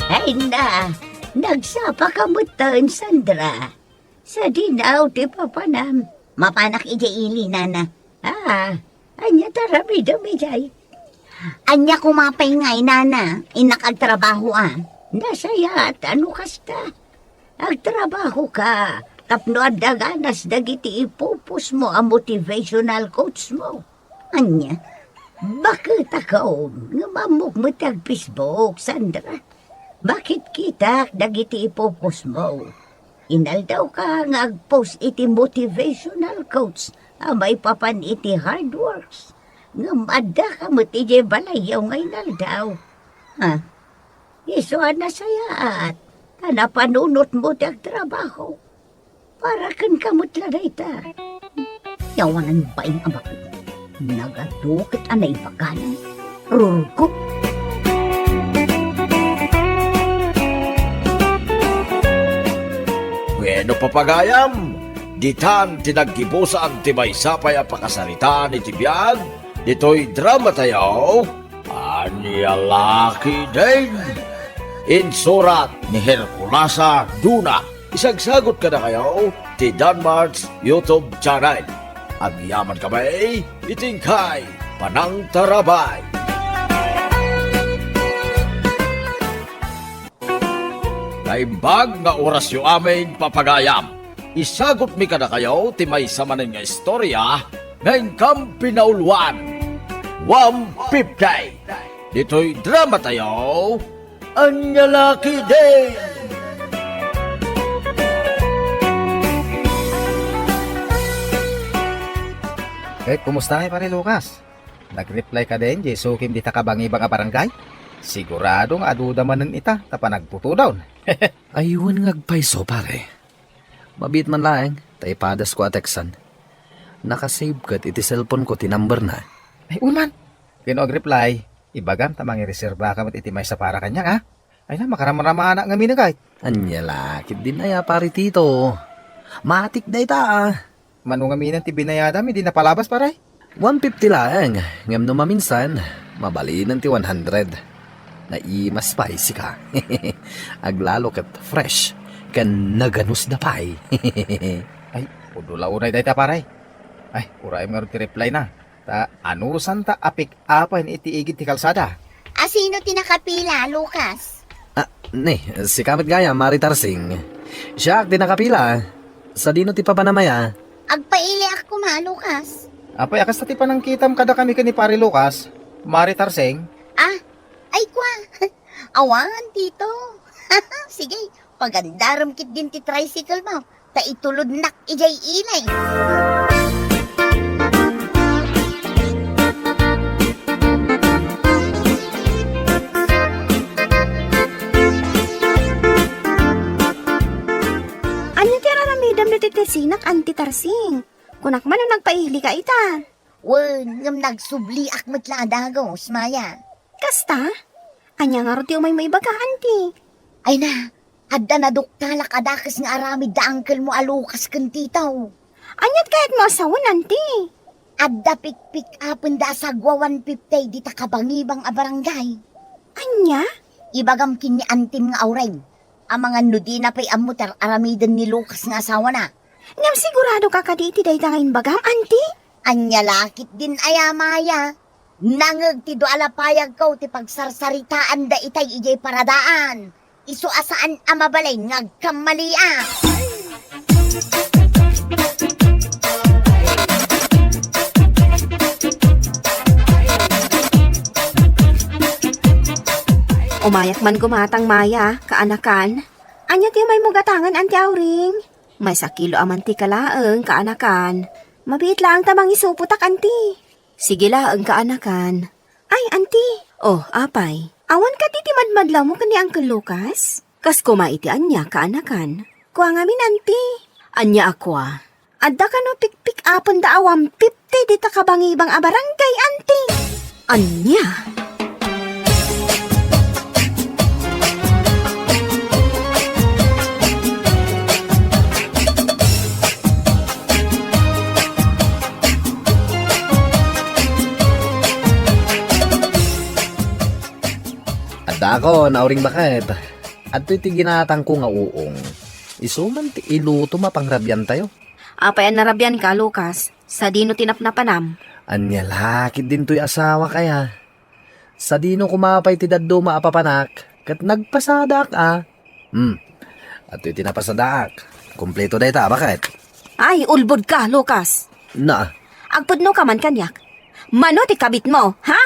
Ay na, nagsapaka metten, Sandra. Sadinaw ti papanam. Mapanak idiay ili, nana. Ah, ania ti aramidem idiay? Ania koma pay ngay, nana? Innak agtrabaho a. Nasayaat a no kasta. Agtrabahoka tapno adda ganas dagiti ipupusmo a motivational quotes mo. Ania? Baketaka, ngem ammok met ti ag-Facebook, Sandra. Makitkitak dagiti ipupusmo. Inaldawka nga agpost iti motivational quotes a maipapan iti hard works. Ngem addaka met idiay balayyo nga inaldaw. Ha? Isu a nasayaat, ta napanunotmo ti agtrabaho. Para kenka met la dayta. Yawanan bain a baket. Nagadu ket a naibaganan. Rurgo. Wenno, papagayam, ditan ti naggibusan ti maysa pay a pakasaritaan iti biag ditoy dramatayo, Ania La Ketdin. Insurat ni Herculasa Duna. Isagsagut kadakayo ti Danmart's YouTube channel. Agyaman kami iti inkay panangtarabay. Naimbag nga orasyo amin, papagayam. Isagutmi kadakayo ti maysa manen nga istorya nga inkam pinauluan. One fifty. Ditoy dramatayo, Ania La Ketdin. Eh, kumusta, Pare Lucas? Nag-reply ka din, di sukim dita kabangibang a barangay? Sigurado nga aduda manen ita, ta panagputudon. Ay, wen nga agpayso, pare. Mabiit man laeng, ta ipadasko a teksan. Nakasave ket iti cellphone ko ti number na. Ay, wen man. Ken no ag-reply, ibagam ta mangireserbaka met iti maysa para kaniak, a? Ay na, makaramramanak ngamin, a, kayat. Ania la ketdin aya, pare Tito. Matik dayta, a. Mano ngamin ti binayadam idi napalabas, pare? One fifty laeng, ngem no maminsan, mabalinen ti one hundred. Naimas pay sika. Aglalo ket fresh, ken naganusda pay. Ay, pudno la unay dayta, pare. Ay, urayem ngarud ti reply na. Ta anusanta a pick-upen iti igid ti kalsada. A, sino ti nakapila, Lucas? Ah, ne, sika met gayam, Mari Tarsing. Siak ti nakapila. Sadino ti papanam aya? Agpailiak koma, Lucas. Apay, a kasta ti panangkitam kadakami ken ni Pare Lucas, Mari Tarsing? Ah, ay, kua. Awan, Tito. Sige, pagandarem ketdin ti tricycle mo, ta itulodnak idiay ili. Ania ti ar-aramidem ditoy tesinak, Anti Tarsing? Kunak man no nagpailika ita. Wen, ngem nagsubliak met la a dagus, Maya. Kasta? Ania ngarud ti umaymo ibaga, Anti? Ay na, adda naduktalak a dakes nga aramid da uncle mo a Lucas ken Tito. Aniat kayatmo a sawen, Anti? Adda pikpik-apenda a sagwa one fifty dita kabangibang a barangay. Ania? Ibagam ken ni antim nga Aureng. Amangan no dina pay ammo ti ar-aramiden ni Lucas nga asawana. Ngem sigurado ka kadi iti dayta nga imbagam, Anti? Ania la ketdin aya, Maya. Nangeg ti dua a lapayagko ti pagsarsaritaanda itay idiay paradaan. Isu a saan a mabalin nga agkammalia. Umayak man gumatang, Maya, kaanakan. Ania ti umaymo gatangen, Anti Auring? Maysa kilo a mantika laeng, kaanakan. Mabiit laeng ta mangisupotak, Anti. Sige laeng, kaanakan. Ay, Anti. Oh, apay? Awan kadi ti madmadlawmo ken ni Uncle Lucas? Kas koma iti ania, kaanakan? Kua ngamin, Anti. Ania a kua? Adda kano pikpik-apenda a one fifty dita kabangibang a barangay, Anti? Ania? Adda ako, nauring baket. Adtoy ti ginatangko nga uong. Isu man ti ilutom a pangrabiantayo. Apay a narabianka, Lucas? Sadino ti napnapanam? Ania la ketdin toy asawak aya? Sadino koma pay ti dadduma a papanak ket nagpasadaak a? Hmm. Adtoy ti napasadaak. Kompleto dayta, baket. Ay, ulbodka, Lucas. Na. Agpudnoka man kaniak. Mano ti kabitmo, ha?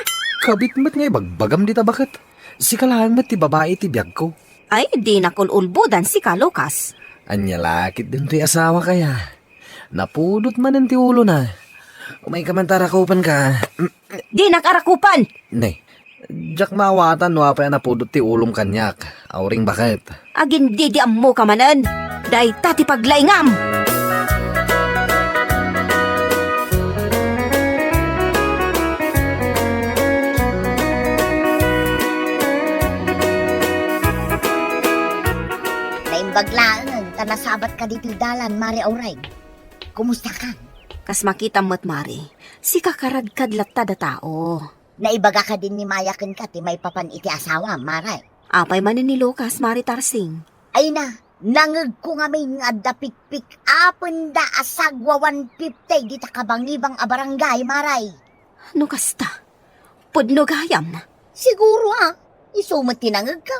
Kabit met nga ibagbagam dita, baket. Sika laeng met ti babai ti biagko. Ay, dinak ul-ulbodan sika, Lucas. Ania la ketdin toy asawak aya? Napudot manen ti ulona. Umayka man ta arakupanka. Dinak arakupan! Ne, diak maawatan no apay a napudot ti ulom kaniak. Auring baket. Agindidiammoka manen. Dayta ti paglaingam! Naimbag laeng. Nasabat ka ditoy dalan, Mare Aureng. Kumusta ka? Kas makitam met, Mare, sika karadkad latta da tao. Naibaga kadin ni Maya kenka ti maipapan iti asawam, Mare. Apay manen ni Lucas, Mare Tarsing? Ay na, nangegko ngamin nga adda pikpik-apenda a sagwa one fifty dita kabangibang a barangay, Mare. No kasta, pudno gayam. Siguro, a. Isu met ti nangegko.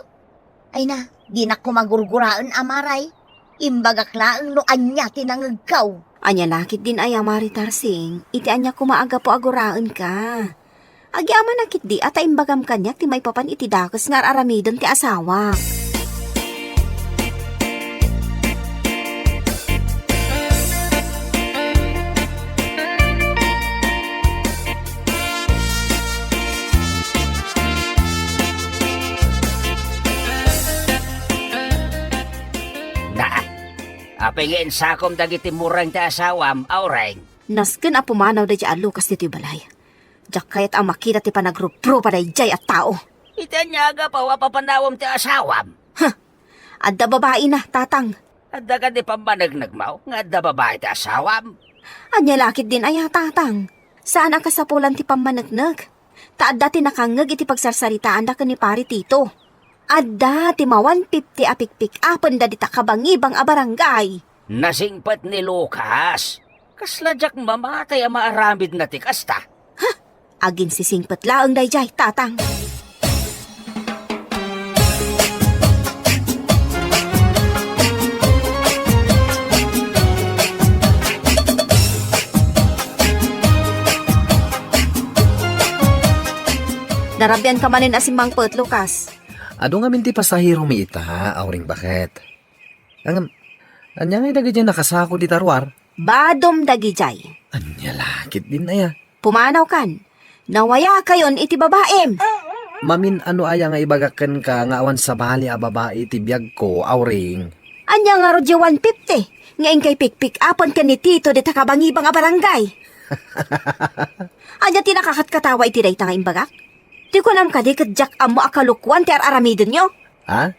Ay na, dinak koma gurguraen a, Mare. Imbagak laeng no ania ti nangegko. Ania la ketdin aya, Mare Tarsing, iti ania koma a gapu a guraenka? Agyamanak ketdi a ta imbagam kaniak ti maipapan iti dakes nga ar-aramiden ti asawak. Na, apay nga insakom dagiti murreng ti asawam, Aureng? Nasken a pumanaw daydiay a Lucas ditoy balay. Diak kayat a makita ti panagruprupa daydiay a tao. Iti ania a gapu a papanawem ti asawam? Ha! Adda babaina, Tatang. Adda kadi pammanegnegmo nga adda babai ti asawam? Ania la ketdin aya, Tatang? Saan a kasapulan ti pammaneknek. Ta adda ti nakangngeg iti pagsarsaritaanda ken ni Pari Tito. Adda ti ma-one fifty a pikpik-apenda dita kabangibang a barangay. Nasingpet ni Lucas. Kasla diak mamatay a maaramidna ti kasta. Ha? Aginsisingpet laeng daydiay, Tatang. Narabianka manen a simmangpet, Lucas. Adu ngamin ti pasaheromi ita, Aureng baket. Ngem, ania ngay dagidiay nakasako dita ruar? Badom dagidiay. Ania la ketdin aya? Pumanawkan. Nawayakayon iti babaim. Mamin-ano aya nga ibagak kenka nga awan sabali a babai iti biagko, Aureng? Ania ngarud diay one fifty nga inkay pikpik-apen ken ni Tito dita kabangibang a barangay? Ania ti nakakatkatawa iti dayta nga imbagak? Ti kunam kadi ket diak ammo a kalokuan ti ar-aramidenyo? Ha?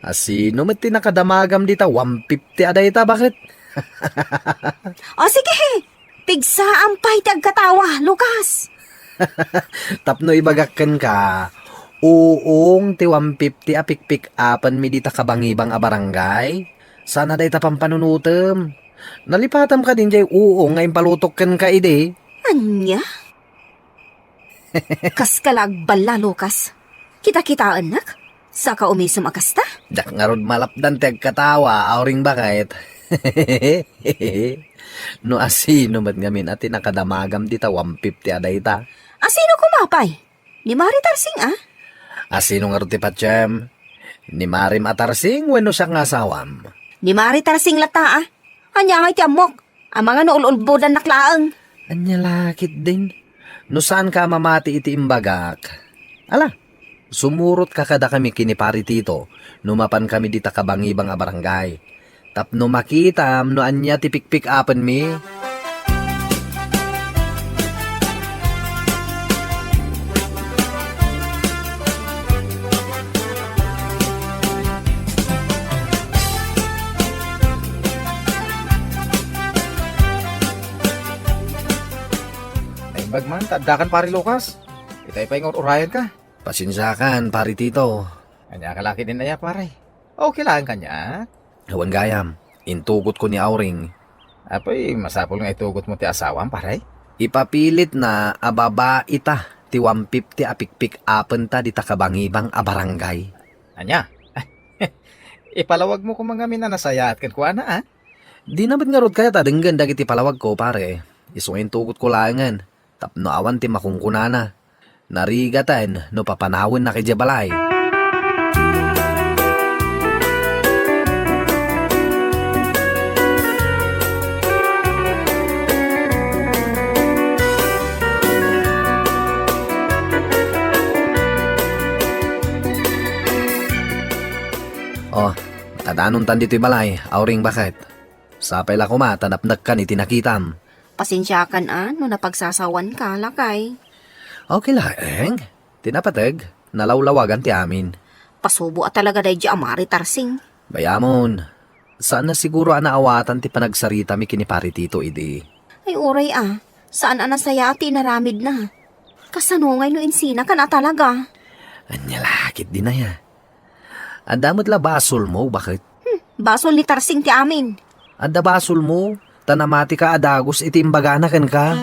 Asino met ti nakadamagam dita one fifty a dayta, baket? O sige, pigsaam pay ti agkatawa, Lucas. Tapno ibagak kenka, uong ti one fifty a pikpik-apenmi dita kabangibang a barangay. Saan a dayta pampanunotem. Nalipatam kadin diay uong nga impalutok kenka idi. Ania? Kaska la agballa, Lucas. Kita-kitaennak? Saka umisem a kasta? Diak ngarud malapdan ti agkatawa, Aureng baket. No asino met ngamin a ti nakadamagam dita one fifty a dayta? Asino koma pay? Ni Mari Tarsing, a? Asino ngarud ti patiem? Ni Marim a Tarsing wenno siak nga asawam? Ni Mari Tarsing latta, a? Ania ngay ti ammok? Amangan no ul-ulbodannak laeng. Ania la ketdin? No saanka a mamati iti imbagak. Ala, sumurotka kadakami ken ni Pari Tito no mapankami dita kabangibang a barangay. Tapno makitam no ania ti pikpik-apenmi. Naimbag man, ta addakan, Pare Lucas. Itay pay nga ur-urayanka. Pasensiakan, Pare Tito. Ania ka la ketdin aya, pare? Okay lang kaniak? Awan gayam. Intugotko ni Auring. Apay, masapul nga itugotmo ti asawam, pare? Ipapilitna a babaita ti one fifty a pikpik-apenta dita kabangibang a barangay. Ania? Ipalawagmo koma ngamin a nasayaat kenkuana, a? Dina met ngarud kayat a denggen dagiti palawagko, pare. Isu nga intugotko laengen. Tapno awan ti makunkunana. Narigaten no papanawennak idiay balay. Oh, kadanontan ditoy balay, Auring baket. Sapay la koma ta napnekkan iti nakitam. Pasensiakan a no napagsasawanka, lakay. Okay laeng. Ti napateg, nalawlawagan ti amin. Pasubo a talaga daydi a Mari Tarsing. Bayamon, saan na siguro a naawatan ti panagsaritami ken ni Pari Tito idi. Ay, uray a. Saan a nasayaat ti inaramidna. Kasano ngay no insina kan a talaga? Ania la ketdin aya. Adda met la basolmo, baket? Hmm, basol ni Tarsing ti amin. Adda basolmo, ta namatika a dagus iti imbagana kenka.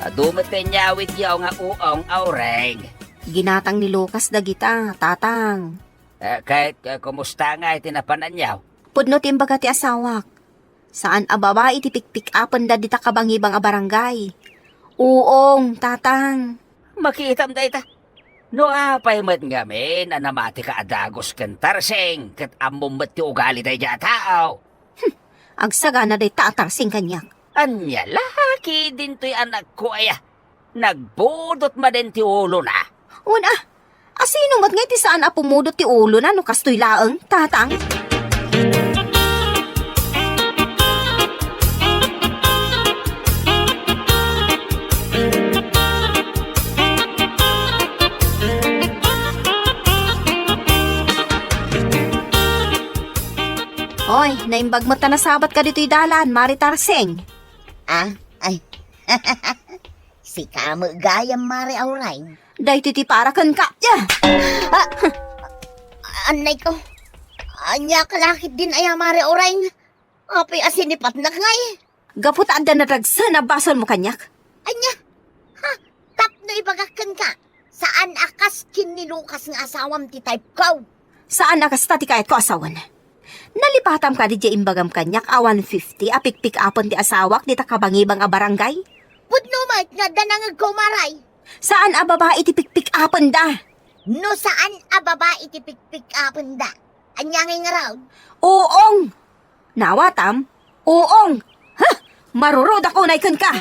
Adu met ti inyawidyo nga uong, Aureng. Ginatang ni Lucas dagita, Tatang. Eh, ket, eh, kumusta ngay ti napananyo? Pudno ti imbaga ti asawak. Saan a babai ti pikpik-apenda dita kabangibang a barangay. Uong, Tatang. Makitam dayta. No apay met ngamin a namatika a dagus ken Tarsing, ket ammom met ti ugali daydiay a tao. Hmm, agsagana dayta a Tarsing kaniak. Ania la ketdin toy anakko aya? Nagbudot manen ti ulona. Wen a, asino met ngay ti saan a pumudot ti ulona no kastoy laeng, Tatang? Oy, naimbag met ta nasabat ka ditoy dalan, Mari Tarsing. Ah, ay. Sika met gayam, Mari Aureng. Daytoy ti para kenka. Ya! Ah! Annay ko. Ania ka la ketdin aya, Mari Aureng? Apay a sinipatnak ngay? Gapu ta adda nadagsen a basolmo kaniak. Ania? Ha? Tapno ibagak kenka, saan a kas ken ni Lucas nga asawam ti type ko. Saan a kasta ti kayatko a sawen. Nalipatam kadi diay imbagam kaniak a one fifty a pikpik-apen ti asawak dita kabangibang a barangay? Pudno met nga adda nangegko, Mari. Saan a babai ti pikpik-apenda. No saan a babai ti pikpik-apenda, ania ngay ngarud? Uong! Naawatam? Uong! Ha? Marurudak unay kenka!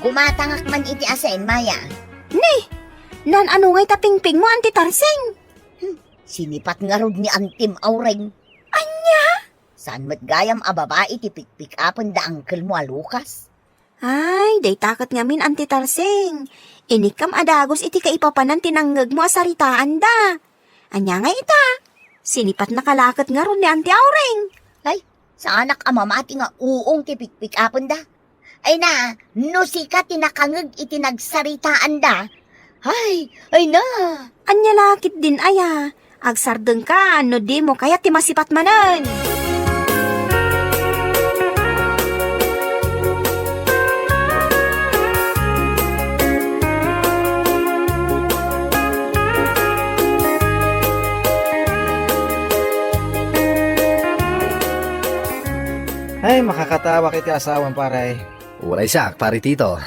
Gumatangak man iti asin, Maya. Ni, naan-ano ngay ta pingpingmo, Anti Tarsing? Hmm, sinipat ngarud ni Antim Aureng. Ania? Saan met gayam a babai ti pikpik-apen da angkelmo a Lucas? Ay, dayta ket ngamin, Anti Tarsing. Inikkam a dagus iti kaipapanan ti nangngegmo a saritaanda. Ania ngay ita? Sinipatnaka la ket ngarud ni Anti Aureng. Ay, saanak a mamati nga uong ti pikpik-apenda. Ay na, no sika ti nakangeg iti nagsaritaanda. Ay, ay na. Ania la ketdin aya? Agsardengka no dimo kayat ti masipat manen. Ay, makakatawak iti asawam, pare. Uray siak, Pare Tito.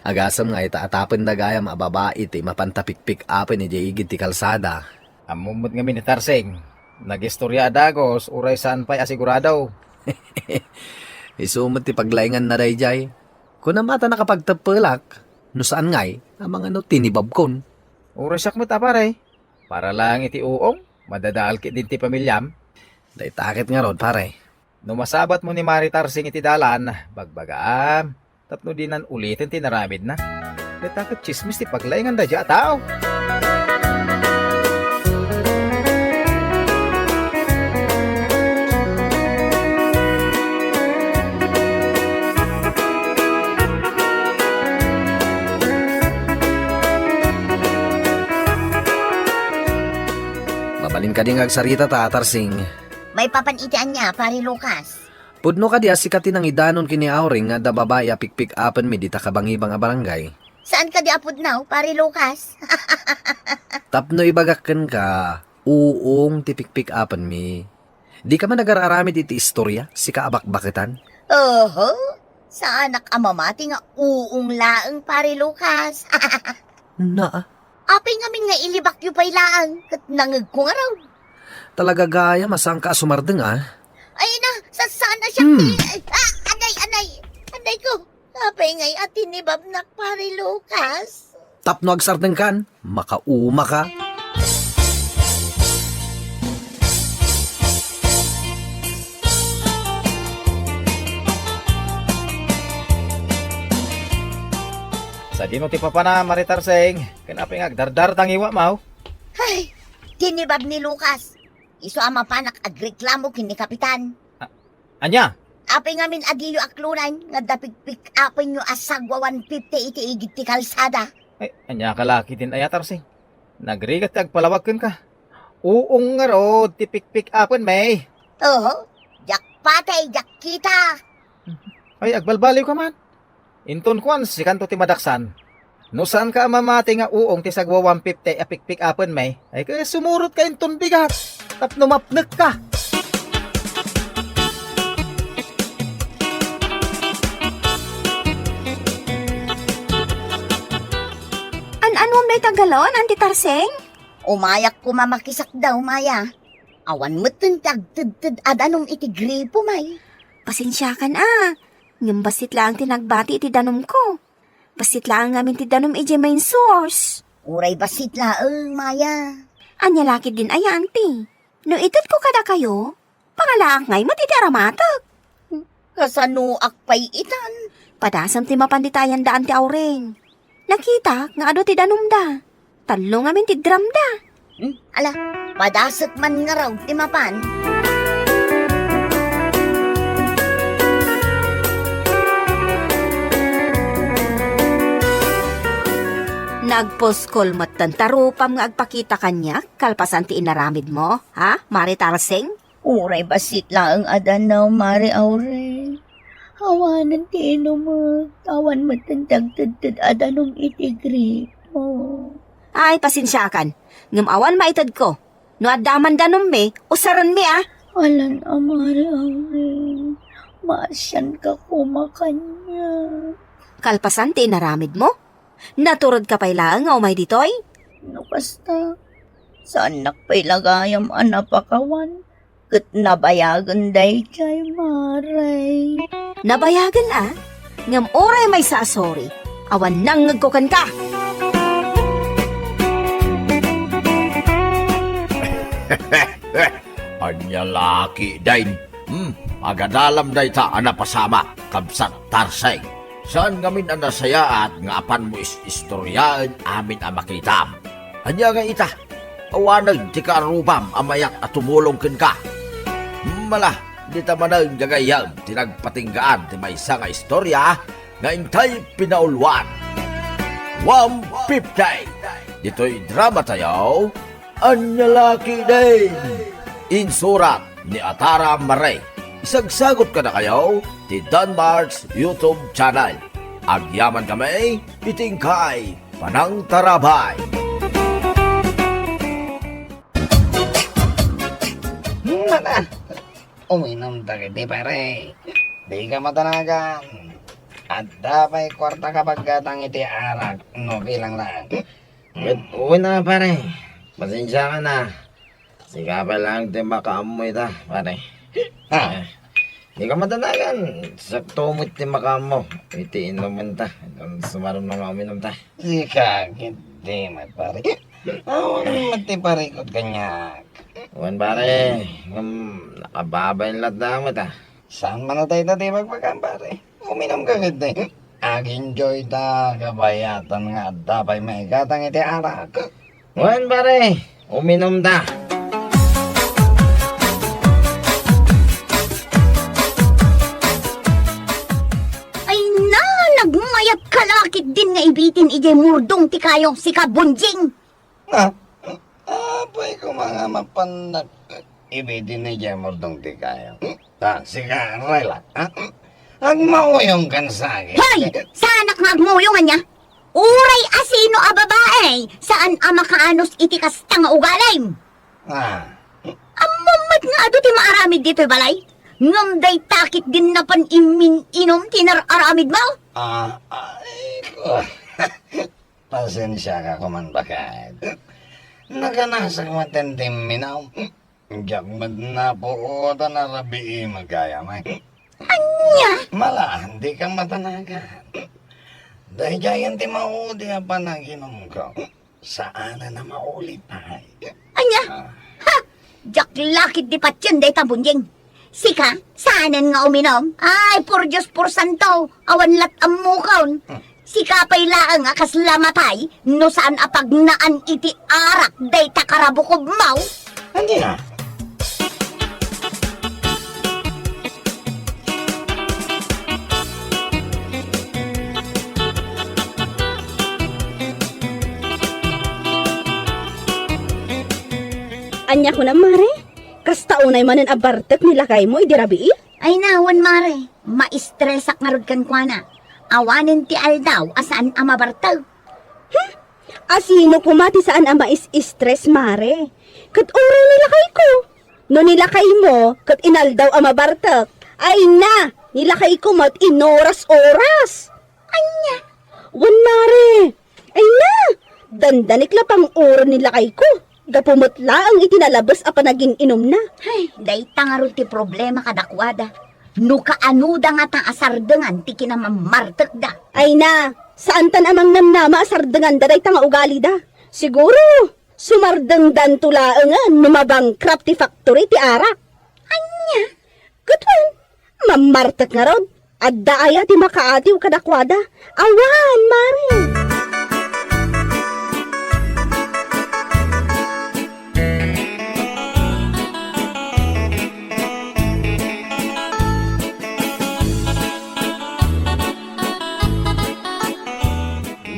Agasem nga ita a tapenda gayam a babai ti mapanta pikpik-apen idiay igid ti kalsada. Ammom met ngamin ni Tarsing, nagistorya a dagus uray saan pay a sigurado. Isu met ti paglainganna daydiay. Kunam a ta nakapagteppelak, no saan ngay, amangan no tinibabkon. Uray siak met a pare, para laeng iti uong, madadael ketdin ti pamiliam. Dayta ket ngarud, pare. No masabatmo ni Mari Tarsing iti dalan, bagbagaam, tapno dinan uliten ti inaramidna. Dayta ket tsismis ti paglaingan daydiay a tao. Mabalin kadi nga agsarita ta, Tarsing? Maipapan iti ania, Pare Lucas? Pudno kadi a sika ti nangidanon ken ni Aureng nga adda babai a pikpik-apenmi dita kabangibang a barangay? Saan kadi a pudno, Pare Lucas? Tapno ibagak kenka, uong ti pikpik-apenmi. Dika man agar-aramid iti istorya, sika a bakbaketan? Oho, saanak a mamati nga uong laeng, Pare Lucas. Na, Apay ngamin nga ilibakyo pay laeng ket nangngegko ngarud? Talaga gayam a saanka a sumardeng, a? Ay na, saan a siak Hmm. ti, ay, ah, anay, anay, anay ko. Apay ngay a tinibabnak, Pare Lucas? Tapno agsardengkan, makaumaka. Sadino ti papana, Mare Tarseng? Ken apay nga agdardartangiwam? Ay, tinibab ni Lucas. Isu a mapanak agreklamo ken ni Kapitan. A-, ania? Apay ngamin a diyo aklonan nga adda pikpik-apenyo a sagwa one fifty iti igid ti kalsada? Ay, ania ka la ketdin aya, Tarseng? Nagrigat ti agpalawag kenka. Uong ngarud ti pikpik-apenmi. Oo, diak patay, diak kita. Ay, agbalbaliwka man. Inton kuan, sikanto ti madaksan. No saanka a mamati nga uong ti sagwa one fifty a pikpik-apenmi, ay ket sumurotka inton bigat tapno mapnekka. An-anuam dayta galon, Auntie Tarseng? Umayak koma makisakdaw, Maya. Awan metten ti agtedted a danum iti gripo, May. Pasensiakan a, ngem bassit laeng ti nagbati iti danumko. Bassit laeng ngamin ti danum idiay main source. Uray bassit laeng, Maya. Ania la ketdin aya, Auntie? No itedko kadakayo, pangalaak ngay met iti aramatek. Kasanoak pay itan? Padasem ti mapan dita ayan da, Auntie Aureng. Nakitak nga adu ti danumda. Tallo ngamin ti dramda. Hmm? Ala, padasek man ngarud ti mapan. Nagpuskol metten ta rupam nga agpakita kaniak kalpasan ti inaramidmo, ha, Mare Tarseng? Uray bassit laeng a danum, Mare Aureng. Awanen ti inumek, awan metten ti agtedted a danum iti gripo. Ay, pasensiakan, ngem awan maitedko. No adda man danummi, usarenmi a. Alan a, Mare Aureng, maasianka koma kaniak. Kalpasan ti inaramidmo? Naturedka pay laeng nga umay ditoy? No kasta, saannak pay la gayam a napakawan ket nabayagen daydiay, Mare. Nabayagen a? Ngem uray maysa a sorry, awan nangngegko kenka. Ania la ketdin? Hmm, agadalam dayta a napasamak, Kabsat Tarseng. Saan ngamin a nasayaat nga apanmo is-istoriaen amin a makitam. Ania ngay ita? Awanen ti kaarrubam a mayat a tumulong kenka. Mala, dita manen gagayyem ti nagpatinggaan ti maysa nga istoria nga intay pinauluan. One fifty. Ditoy dramatayo, Ania la ketdin? Insurat ni Atara Mare. Isagsagot kadakayo ti Danmart's YouTube channel. Agyamankami iti inkay panangtarabay. Mana, uminum dagiti, pare. Dika madanagan. Adda pay kuarta ka paggatang iti arak, no bilang lang. Ket, wen a, pare. Pasensiakan a. Sika pay laeng ti makaammo ita, pare. Ha? Eh, dika madanagan. Sakto met ti makaammo iti inumenta. Sumaruno nga uminumta. Sika, ket di met, pare. Awan met ti parikut kaniak. Wen, pare. Ngem, nakababain latta met a. Saan man a dayta ti ibagbaga, pare? Uminum ka ketdi. Ag-enjoy ta, kabayatan nga adda pay maigatang iti arak. Wen, pare, uminum ta. Ay na, nagmayat ka la ketdin nga ibitin idiay murdong ti kayo, sika Bonjing. Ah, apay koma nga mapannak ibidin idiay murdong ti kayo. Ah, sika, relax, ha? Agmauyong kan sa akin. Hoy! Saanak nga agmuyong ania? Uray asino a babae, saan a makaanus iti kasta nga ugalim. Ah. Ammom met nga adu ti maaramid ditoy balay? Ngem dayta ketdin napan immin-inum ti nar-aramid mo? Ah, ay, ko. Pasensiaka koman, baket. Nakanasek met ti imminawem. Diak met napuotan a rabii met gayam, ay. Ania? Malaen, dika matanagan. Daydiayen ti maudi a panaginumko. Saanen a mauli pay. Ania? Ah. Ha! Diak la ketdi patien dayta, Bunjing. Sika, saanen nga uminum? Ay, por Dios, por santo, awan lat' ammokon. Hmm. Sika pay laeng a kasla matay no saan a pagnaan iti arak dayta karabukobmo. Ania? Ania kunam, Mare? Kasta unay manen a bartek ni lakaymo idi rabii? Ay na, wen, Mare. Maistresak ngarud kenkuana. Awanen ti aldaw a saan a mabartek. Hmm? A sino koma ti saan a mais-istres, Mare? Ket uray ni lakayko. No ni lakaymo ket inaldaw a mabartek, ay na, ni lakayko met inoras-oras. Ania? Wen, Mare. Ay na, dandanik la panguran ni lakayko. Gapu met laeng iti nalabes a panagin-inumna. Ay, dayta ngarud ti problema kadakuada. No kaanoda ngata a sardengan ti kinamammartekda. Ay na, saantan a mangnamnama a sardenganda dayta nga ugalida. Siguro, sumardengdanto laengen no mabankrupt ti factory ti arak. Ania? Ket wen, mammartek ngarud. Adda aya ti makaatiw kadakuada? Awan, Mare.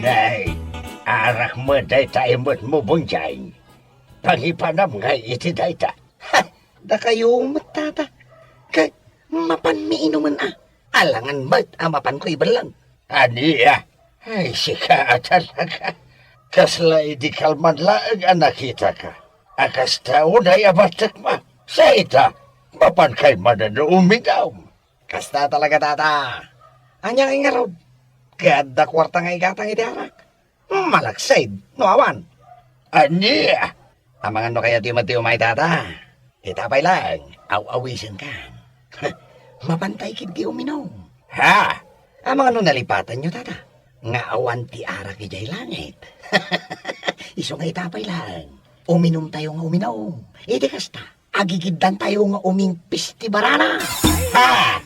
Nay, arak met dayta imutmo, Bunjing. Pangipanam ngay iti dayta. Ha! Dakayo met, tata. Ket mapanmi inumen a. Alangan met a mapanko ibellang. Ania? Ay, sika a talaga. Kasla idi kalman laeng a nakitaka a kasta unay a bartekma. Sa ita, mapankay manen uminum. Kasta talaga, tata. Ania ngay ngarud? Ket adda kuarta nga igatang iti arak? Malaksid no awan. Ania? Amangan no kayatyo met ti umay, tata. Ita pay laeng, aw-awisenkan. Mapantay ketdi uminum. Ha? Amangan no nalipatanyo, tata, nga awan ti arak idiay langit. Isu nga ita pay laeng, uminumtayo nga uminum. Iti kasta, agigiddantayo nga umingpis ti barana. Ha!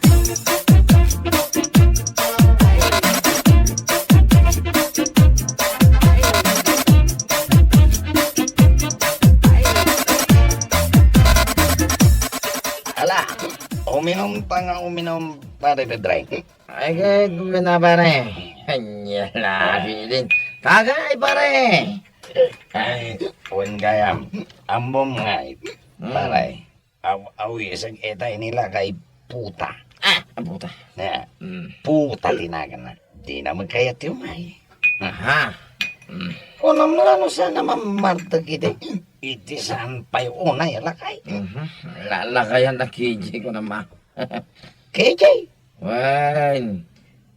Ala, uminumta nga uminum, pare, the drink. Ay, kay, kuya na, pare. Anya lagi din. Kagay, pare. Ay, wen gayam. Ammom ngay, mm, pare. Aw-, awisag ita ini lakay puta. Ah, ang puta. Na, mm, puta ti naganna. Di na magkayat ti umay. Aha. Mm. Kunam la no saan a mammartek iti, iti saan pay unay a lakay. Mhm. La-, lakayan na K J ko naman. K J? Wen,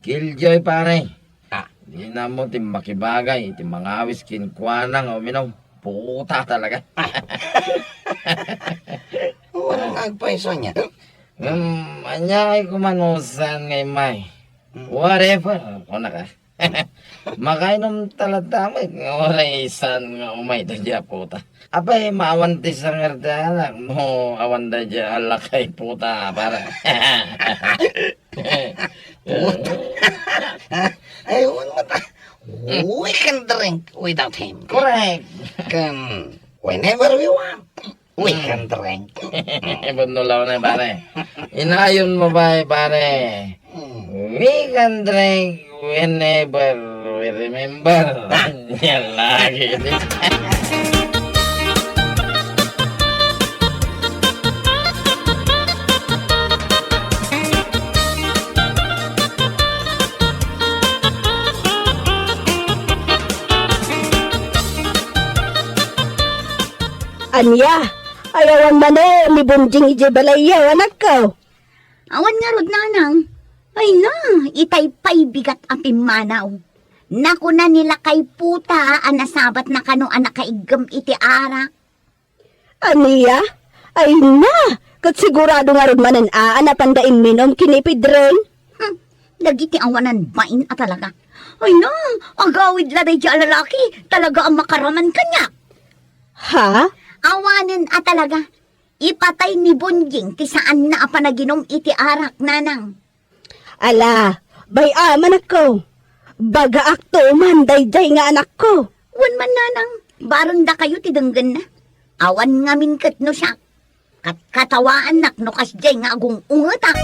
Killjoy, pare. Ah. Dina mo ti makibagay iti mangawis kenkuana nga uminum. Puta talaga. Walang agpayso niya. Hmm, anya ay kuman no saan nga imay. Hmm. Whatever, kuna ka. Makainom talaga tayo, nga waray saan nga umay ta dya, puta. Apay, maawan ti sanger ti anak no awan daydiay a lakay puta, pare. Puta. Ay, wan mo ta. We can drink without him. Correct. Can, whenever we want, we can drink. Ibon no law na, pare. Inayon mo ba, pare? Hmm. We can drink whenever we remember. Yan lagi. Ania? Ayawan manen ni Bunjing idiay balayyo, anakko? Awan ngarud, nanang. Ay na, itay pay bigat a pimmanaw. Nakuna ni lakay puta a nasabatna kano a nakaiggem iti arak. Ania? Ay na! Ket sigurado ngarud manen a, a napanda imminum ken ni Pedring? Hmm, dagiti awanan bain a talaga. Ay na, agawid la daydi a lalaki, talaga a makaraman kaniak. Ha? Awanen a talaga. Ipatay ni Bonjing ti saanna a panaginum iti arak, nanang. Ala, bay-am, anakko. Bagaakto man daydiay nga anakko. Wen man, nanang, bareng dakayo ti denggenna. Awan ngamin ket no siak. Katkatawaannak no kasdiay nga agung-ungetak.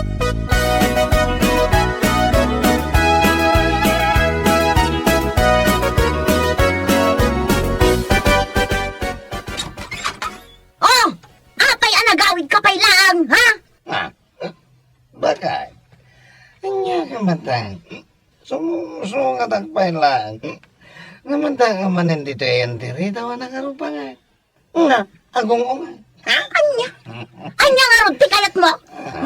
Oh! Apay a nagawidka pay laeng, ha? Ah, bakay? Ania ka matang? Sumusungatak pay laeng. Namanta ka manen ditoy entero, awan a karupangan. Nga, agung-ungan. Ha? Ania? Ania ngarud ti kayatmo?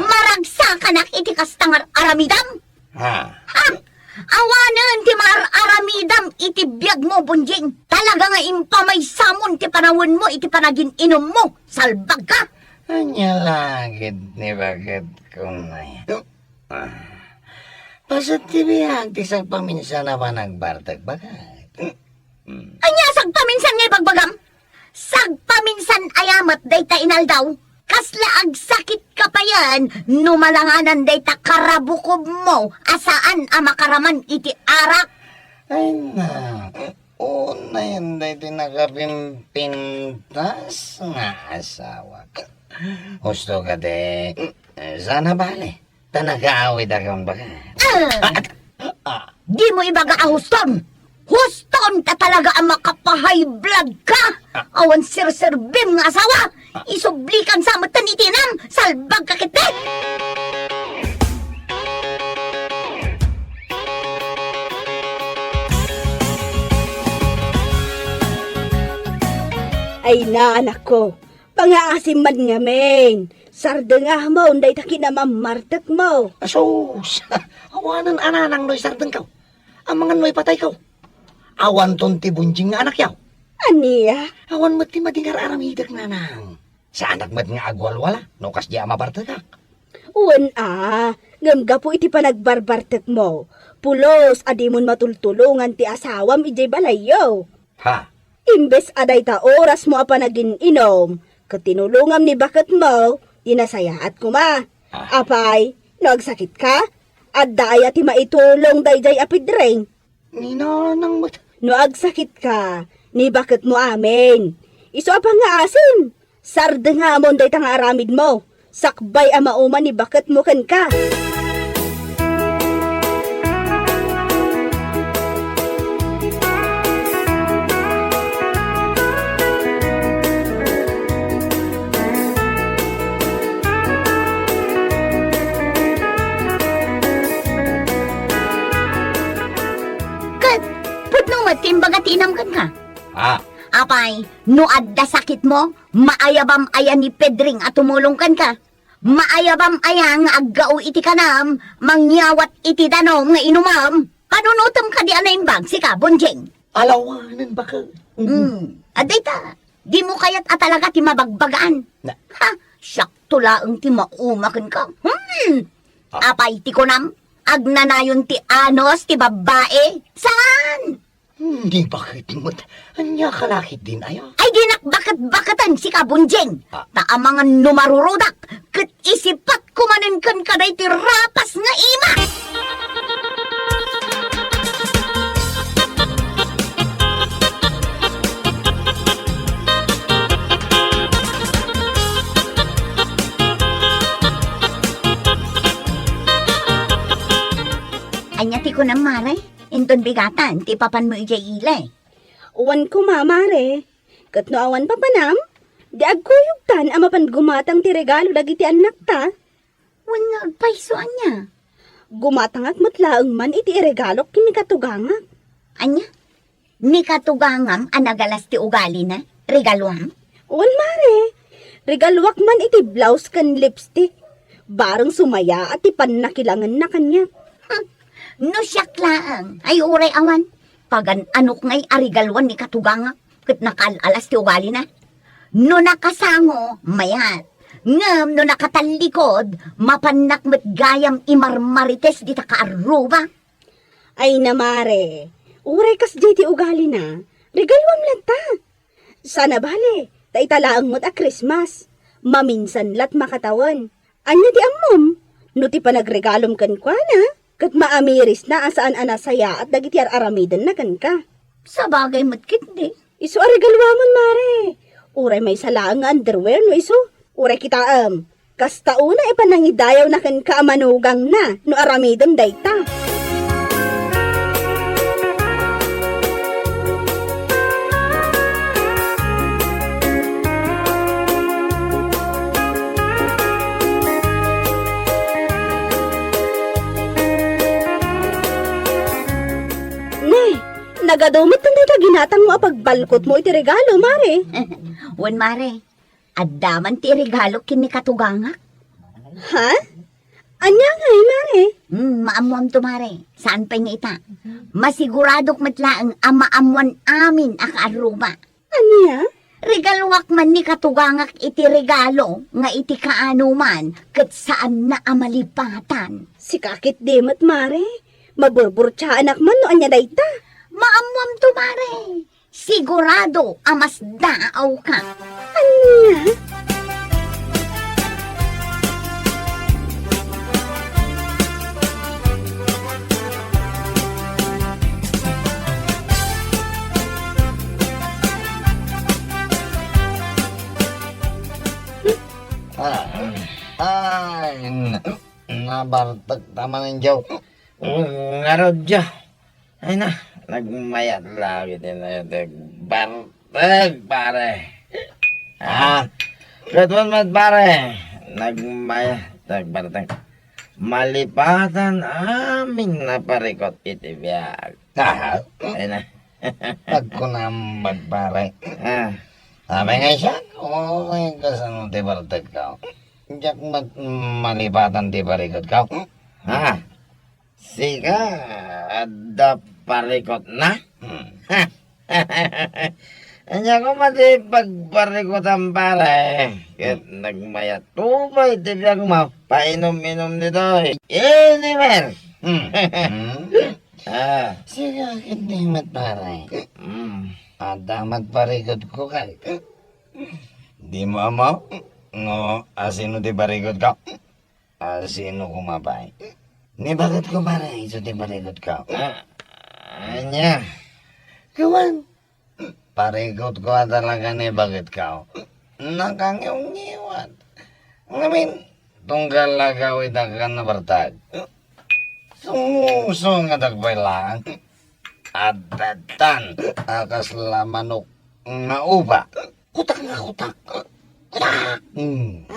Maragsakanak iti kasta nga ar-aramidam? Ha? Ha? Awanen ti mar-aramidam iti biagmo, Bonjing. Talaga nga impamaysamon ti panawenmo iti panagin-inummo. Salbagka! Ania la ket ni baket kunay? Ah. Paset ti biag ti sagpaminsan a panagbartek, baket. Mm. Ania sagpaminsan nga ibagbagam? Sagpaminsan aya met dayta inaldaw? Kasla agsakitka payen no malanganan dayta karabukobmo a saan a makaraman iti arak? Ay na, unayen daytoy nakapimpintas nga asawak. Husto kadi, saan a bale? Ta nagaawid a kang baga. Ah! Ah! Dimo ibaga a huston! Huston ta talaga a makapahay blood ka! Ah! Awan serserbim nga asawa! Ah! Isublikan sa metten iti inam! Salbag ka ketdi! Ay na, anakko, pangaasim man ngamin. Sardengamon dayta kinamammartekmo. Asus! Awanen a nanang no isardengko. Amangan no ipatayko. Awanton ti bunjing nga anakyaw. Ania? Awan met ti madi nga ar-aramidek, nanang. Saanak met nga agwalwala no kasdi a mabartekak. Wen a, ngem gapu iti panagbarbartekmo, pulos a dimon matultulongan ti asawam idiay balayyo. Ha? Imbes a dayta orasmo a panagin-inum, ket tinulongam ni baketmo, ti nasayaat koma. Ah. Apay, no agsakitka, adda aya ti maitulong daydiay a Pedring? Ni nanang met. No agsakitka, ni baketmo amin. Isu a pangngaasim, sardengamon dayta nga aramidmo. Sakbay a mauman ni baketmo kenka. Ket pudno met ti imbaga ti inam kenka? Ah. Apay, no adda sakitmo, maayabam aya ni Pedring a tumulong kenka? Maayabam aya nga aggao iti kanam, mangyawat iti danum nga inumam? Panunotem kadi a naimbag, sika, Bonjing? Alawanen, baket. Hmm, adda ita, dimo kayat a talaga ti mabagbagaan. Na- Ha? Siakto laeng ti mauma kenka. Hmm! Ah. Apay ti kunam, agnanayon ti anus ti babbai? Saan? Hmm, ni baket met. Ania ka la ketdin aya? Ay, dinak baket-baketen, sika, Bonjing. Ah. Ta amangan no marurudak, ket isipatko manen kenka daytoy rapas nga ima. Ania ti kunam, mare? Inton bigatan ti papanmo idiay ili? Wen koma, mare. Ket no awan papanam, di agkuyogtan a mapan gumatang ti regalo dagiti annakta. Wen nga agpayso, ania? Gumatangak met laeng man iti iregalok ken ni katugangak. Ania? Ni katugangam a nagalas ti ugalina, regaluam? Wen, mare. Regaluak man iti blouse ken lipstick. Bareng sumayaat ti pannakilangenna kaniak. Hmm. No siak laeng, ay uray awan. Pagan-anok ngay a regaluan ni katugangak ket nakaal-alas ti ugalina. No nakasango, mayat. Ngem no nakatallikod, mapannak met gayam imarmarites dita kaarruba. Ay na, mare, uray kasdiay ti ugalina, regaluam latta. Saan a bale, ta ita laeng met a Christmas. Maminsan la't makatawen. Ania ti ammom? No ti panagregalom kenkuana, ket maamirisna a saan a nasayaat dagiti ar-aramidenna kenka. Sabagay met ketdi. Isu a regaluamon, mare. Uray maysa laeng nga underwear no isu. Uray kitaem. Kasta unay a panangidayawna kenka a manugangna no aramidem dayta. Ne, nagadu met dayta ginatangmo a pagbalkotmo iti regalo, mare. Wen, mare. Adda man ti regalo ken ni katugangak. Ha? Ania ngay, mare? Hmm, maammoamto, mare. Saan pay nga ita. Masiguradok met laeng a maammoan amin a kaarruba. Ania? Regaluak man ni katugangak iti regalo nga iti kaanoman ket saanna a malipatan. Sika ketdi met, mare. Maburburtiaanak man no ania dayta. Maammoamto, mare. Sigurado a masdaawka. Ania? Ah, ay, n-, nabartek ta man, Joe. Ngarud, Joe. Ay na, nagmayat laeng iti nayatek bartek, pare. Ah, ket wen met, pare, nagmayat bartek. Malipatan amin a parikut iti biag. Aha. Ay na. Agkunam met, pare. Ah. Amin nga siak, o, ay, kasano ti bartekko? Diak met malipatan ti parikutko. Ah. Sika, adda parikutna? Hmm. Ania koma ti pagparikutam, pare? Ket nagmayat pay ti biagmo. Painum-inum ditoy. Inimer! Hmm. Hmm. Ah. Sika, ket di met, pare. Hmm. Adda met parikutko kay. Dimo ammo? No, asino ti parikutko? Asino koma pay? Ni baketko, pare, isu ti parikutko. Ah, ania? Kawan, parikutko a talaga ni baketko. Nakangiwngiwat. Ngamin, tunggal lagaw ita ken nabartek. Sumusungadak pay laeng. Adda tan a kasla manok nga uba. Kutak nga kutak. Kutak! Hmm.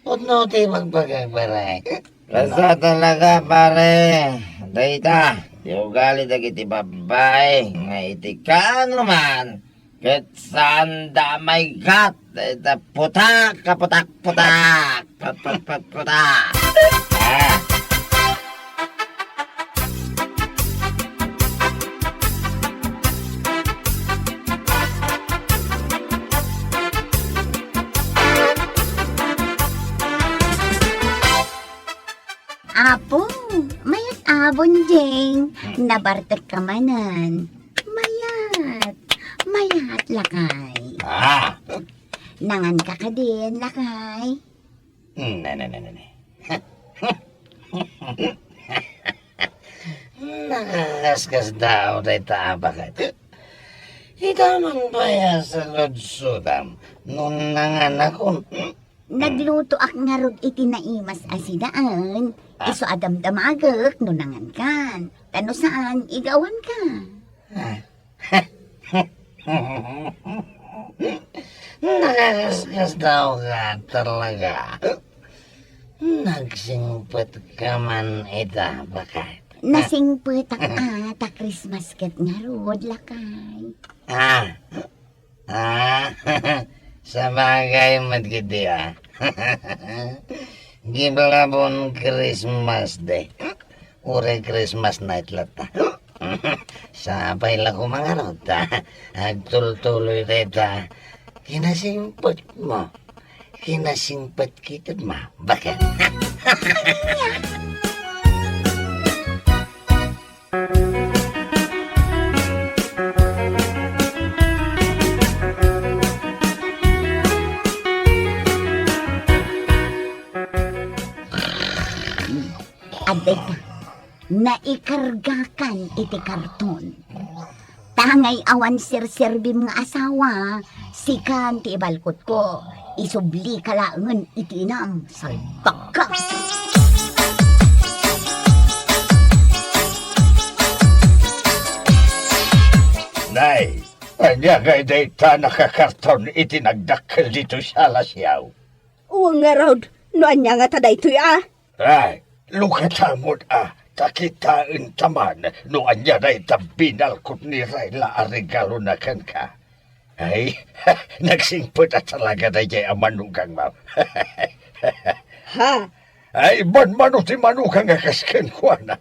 Pudno ti pagpagagbaray. Kasta talaga, pare. Dayta, ti ugali dagiti babbai nga iti kaanoman, ket saanda a maiggat. Dayta, putak, kaputak, putak. Pat, pat, pat, putak. Ah. Apo, mayat a, Bonjing. Nabartek ka manen. Mayat. Mayat, lakay. Ah. Nangan ka kadin, lakay. Ne, ne, ne, ne, ne. Nakakaskasdaaw dayta a baket. Ita man pay a saludsodam no nanganakon. Naglutoak ngarud iti naimas a sinaen. Ah. Isu a damdamagek no nangankan. Ta no saan, igawanka. Ah. Nakakaskasdaaw ka talaga. Nagsingpet ka man ita, baket. Nasingpetak a, ta Christmas ket ngarud, lakay. Ah. Ah. Sabagay met ketdi, ah. Giblabon Christmas Day. Uray Christmas night latta. Sapay la koma ngarud ta agtultuloy dayta kinasingpetmo. Kinasingpet ketdi, ma. Bakit? Adda ita, naikargakan iti karton. Tangay awan serserbim nga asawa, sikan ti ibalkotko. Isublika laengen iti inam, salbagka. Nay, ania ngay dayta nakakarton iti nagdakkel ditoy sala, siaw? Wen ngarud, no ania ngata daytoy a? Ay, lukata met a, ta kitaenta man no ania dayta binalkot ni Rayla a regalona kenka. Ay, nagsingpet a talaga daydiay a manugangmo. Ha? Ay, manmano ti manugang a kas kenkuana.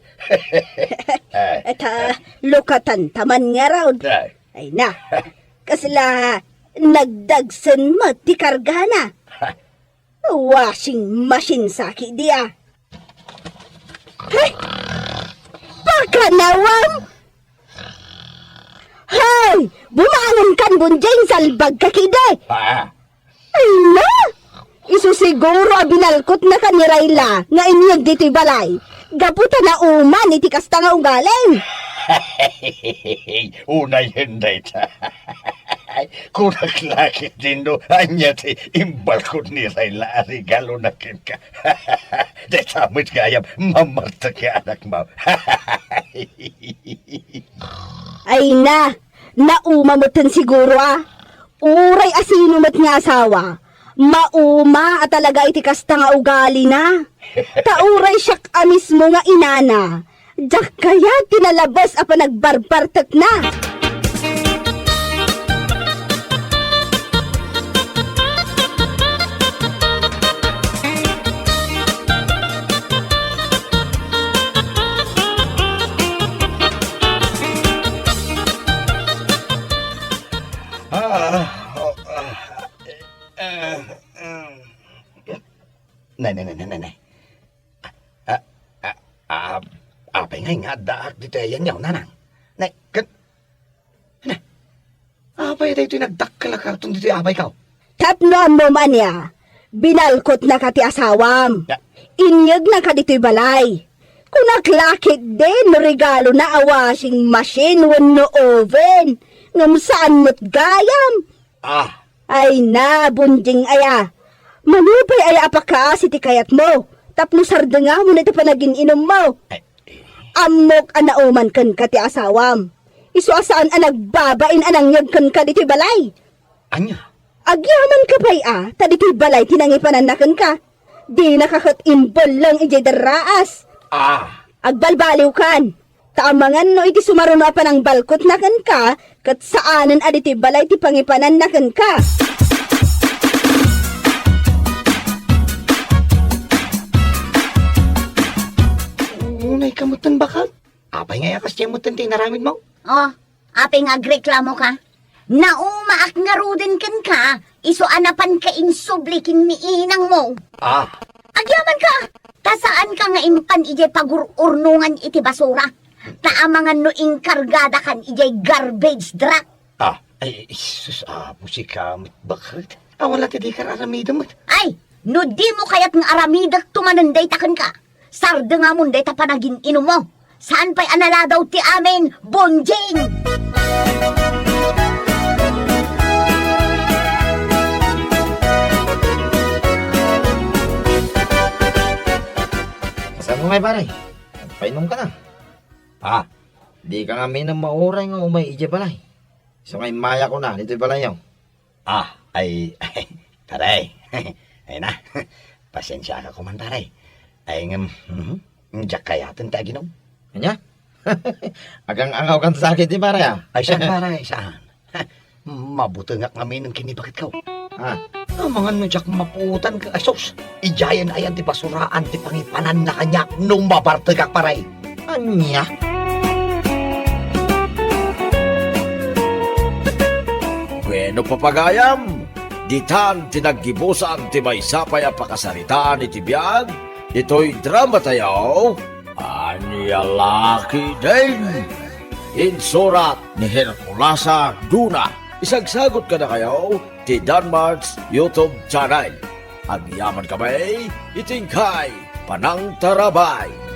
Ay, ta, lukatanta man ngarud. Ay. Ay na, kasla nagdagsen met ti kargana. Washing machine sa ketdi a. Hay! Pakanawam! Hay! Bumangonkan, Bonjing, salbagka ketdi! Ah. Ay na! Isu siguro a binalkotnaka ni Rayla nga inyeg ditoy balay. Gapu ta nauman iti kasta nga ugalim. Unayen dayta. Kunak la ketdin no ania ti imbalkot ni Rayla a regalona kenka. Dayta met gayam, mamartek nga anakmo. Ay na, nauma metten siguro a. Uray asino met nga asawa, mauma a talaga iti kasta nga ugalina. Ta uray siak a mismo nga inana, diak kayat ti nalabes a panagbarbartekna. Ah, oh, ah, eh, eh, eh. Nay, nay, nay, nay, nay, nay. Ah, ah, ah, apay ngay nga addaak ditoy ayanyaw, nanang? Nay, ken, nay, apay daytoy nagdakkel a karton ditoy abayko? Tapno ammom ania, binalkotnaka ti asawam. Ya. Inyegnaka ditoy balay. Kunak la ketdi no regalona a washing machine wenno oven, ngem saan met gayam. Ah. Ay na, Bonjing aya. Mano pay aya a pakaasi ti kayatmo tapno sardengamon iti panagin-inummo? Ay. Ammok a nauman kenka ti asawam. Isu a saan a nagbabain a nangyeg kenka ditoy balay. Ania? Agyamanka pay a, ta ditoy balay ti nangipananna kenka. Dinaka ket imbelleng idiay darraas. Ah. Agbalbaliwkan. Ta amangan no iti sumaruno a panangbalkotna kenka, ket saanen a ditoy balay ti pangipananna kenka. Unay ka metten, bakam? Apay nga iyakas diay metten ti inaramidmo? Oh, apay nga agreklamoka? Naumaak ngaruden kenka, isu a napanka insubli ken ni inangmo. Ah. Agyamanka, ta saanka nga impan idiay pagur-urnongan iti basura. Ta amangan no inkargadakan idiay garbage truck. Ah, ay, sus, Apo, sika met baket. Awan la ti dika aramidem met. Ay, no dimo kayat nga aramidekto manen dayta kenka, sardengamon dayta panagin-inummo. Saan pay a naladaw ti amin, Bonjing! Saan mo ngay, pare? Nagpainumka na. Ah, dika nga minen mauray nga umay idiay balay. Isu nga immayakon a ditoy balayyo. Ah, ay, pare. Ay na. Pasensiaka koman, pare. Ay, ngem, mhm, diak kayaten ti aginum. Ania? Agang-angawkan sa akin ti pare, ah. Ay, saan, pare? Saan? Mabutengak ngamin ken ni baketko. Ah. Amangan no diak mapuotan ket, ay sus, idiayen ayan ti basuraan ti pangipananna kaniak no mabartegak, pare. Ania? Bueno, papagayam, ditan ti naggibusan ti maysa pay a pakasaritaan iti biag ditoy drama tayo, Ania Laki Din. Insurat ni Herculasa Duna. Isagsagot kadakayo ti Danmar's YouTube channel. Agyaman kami iti inkay panangtarabay.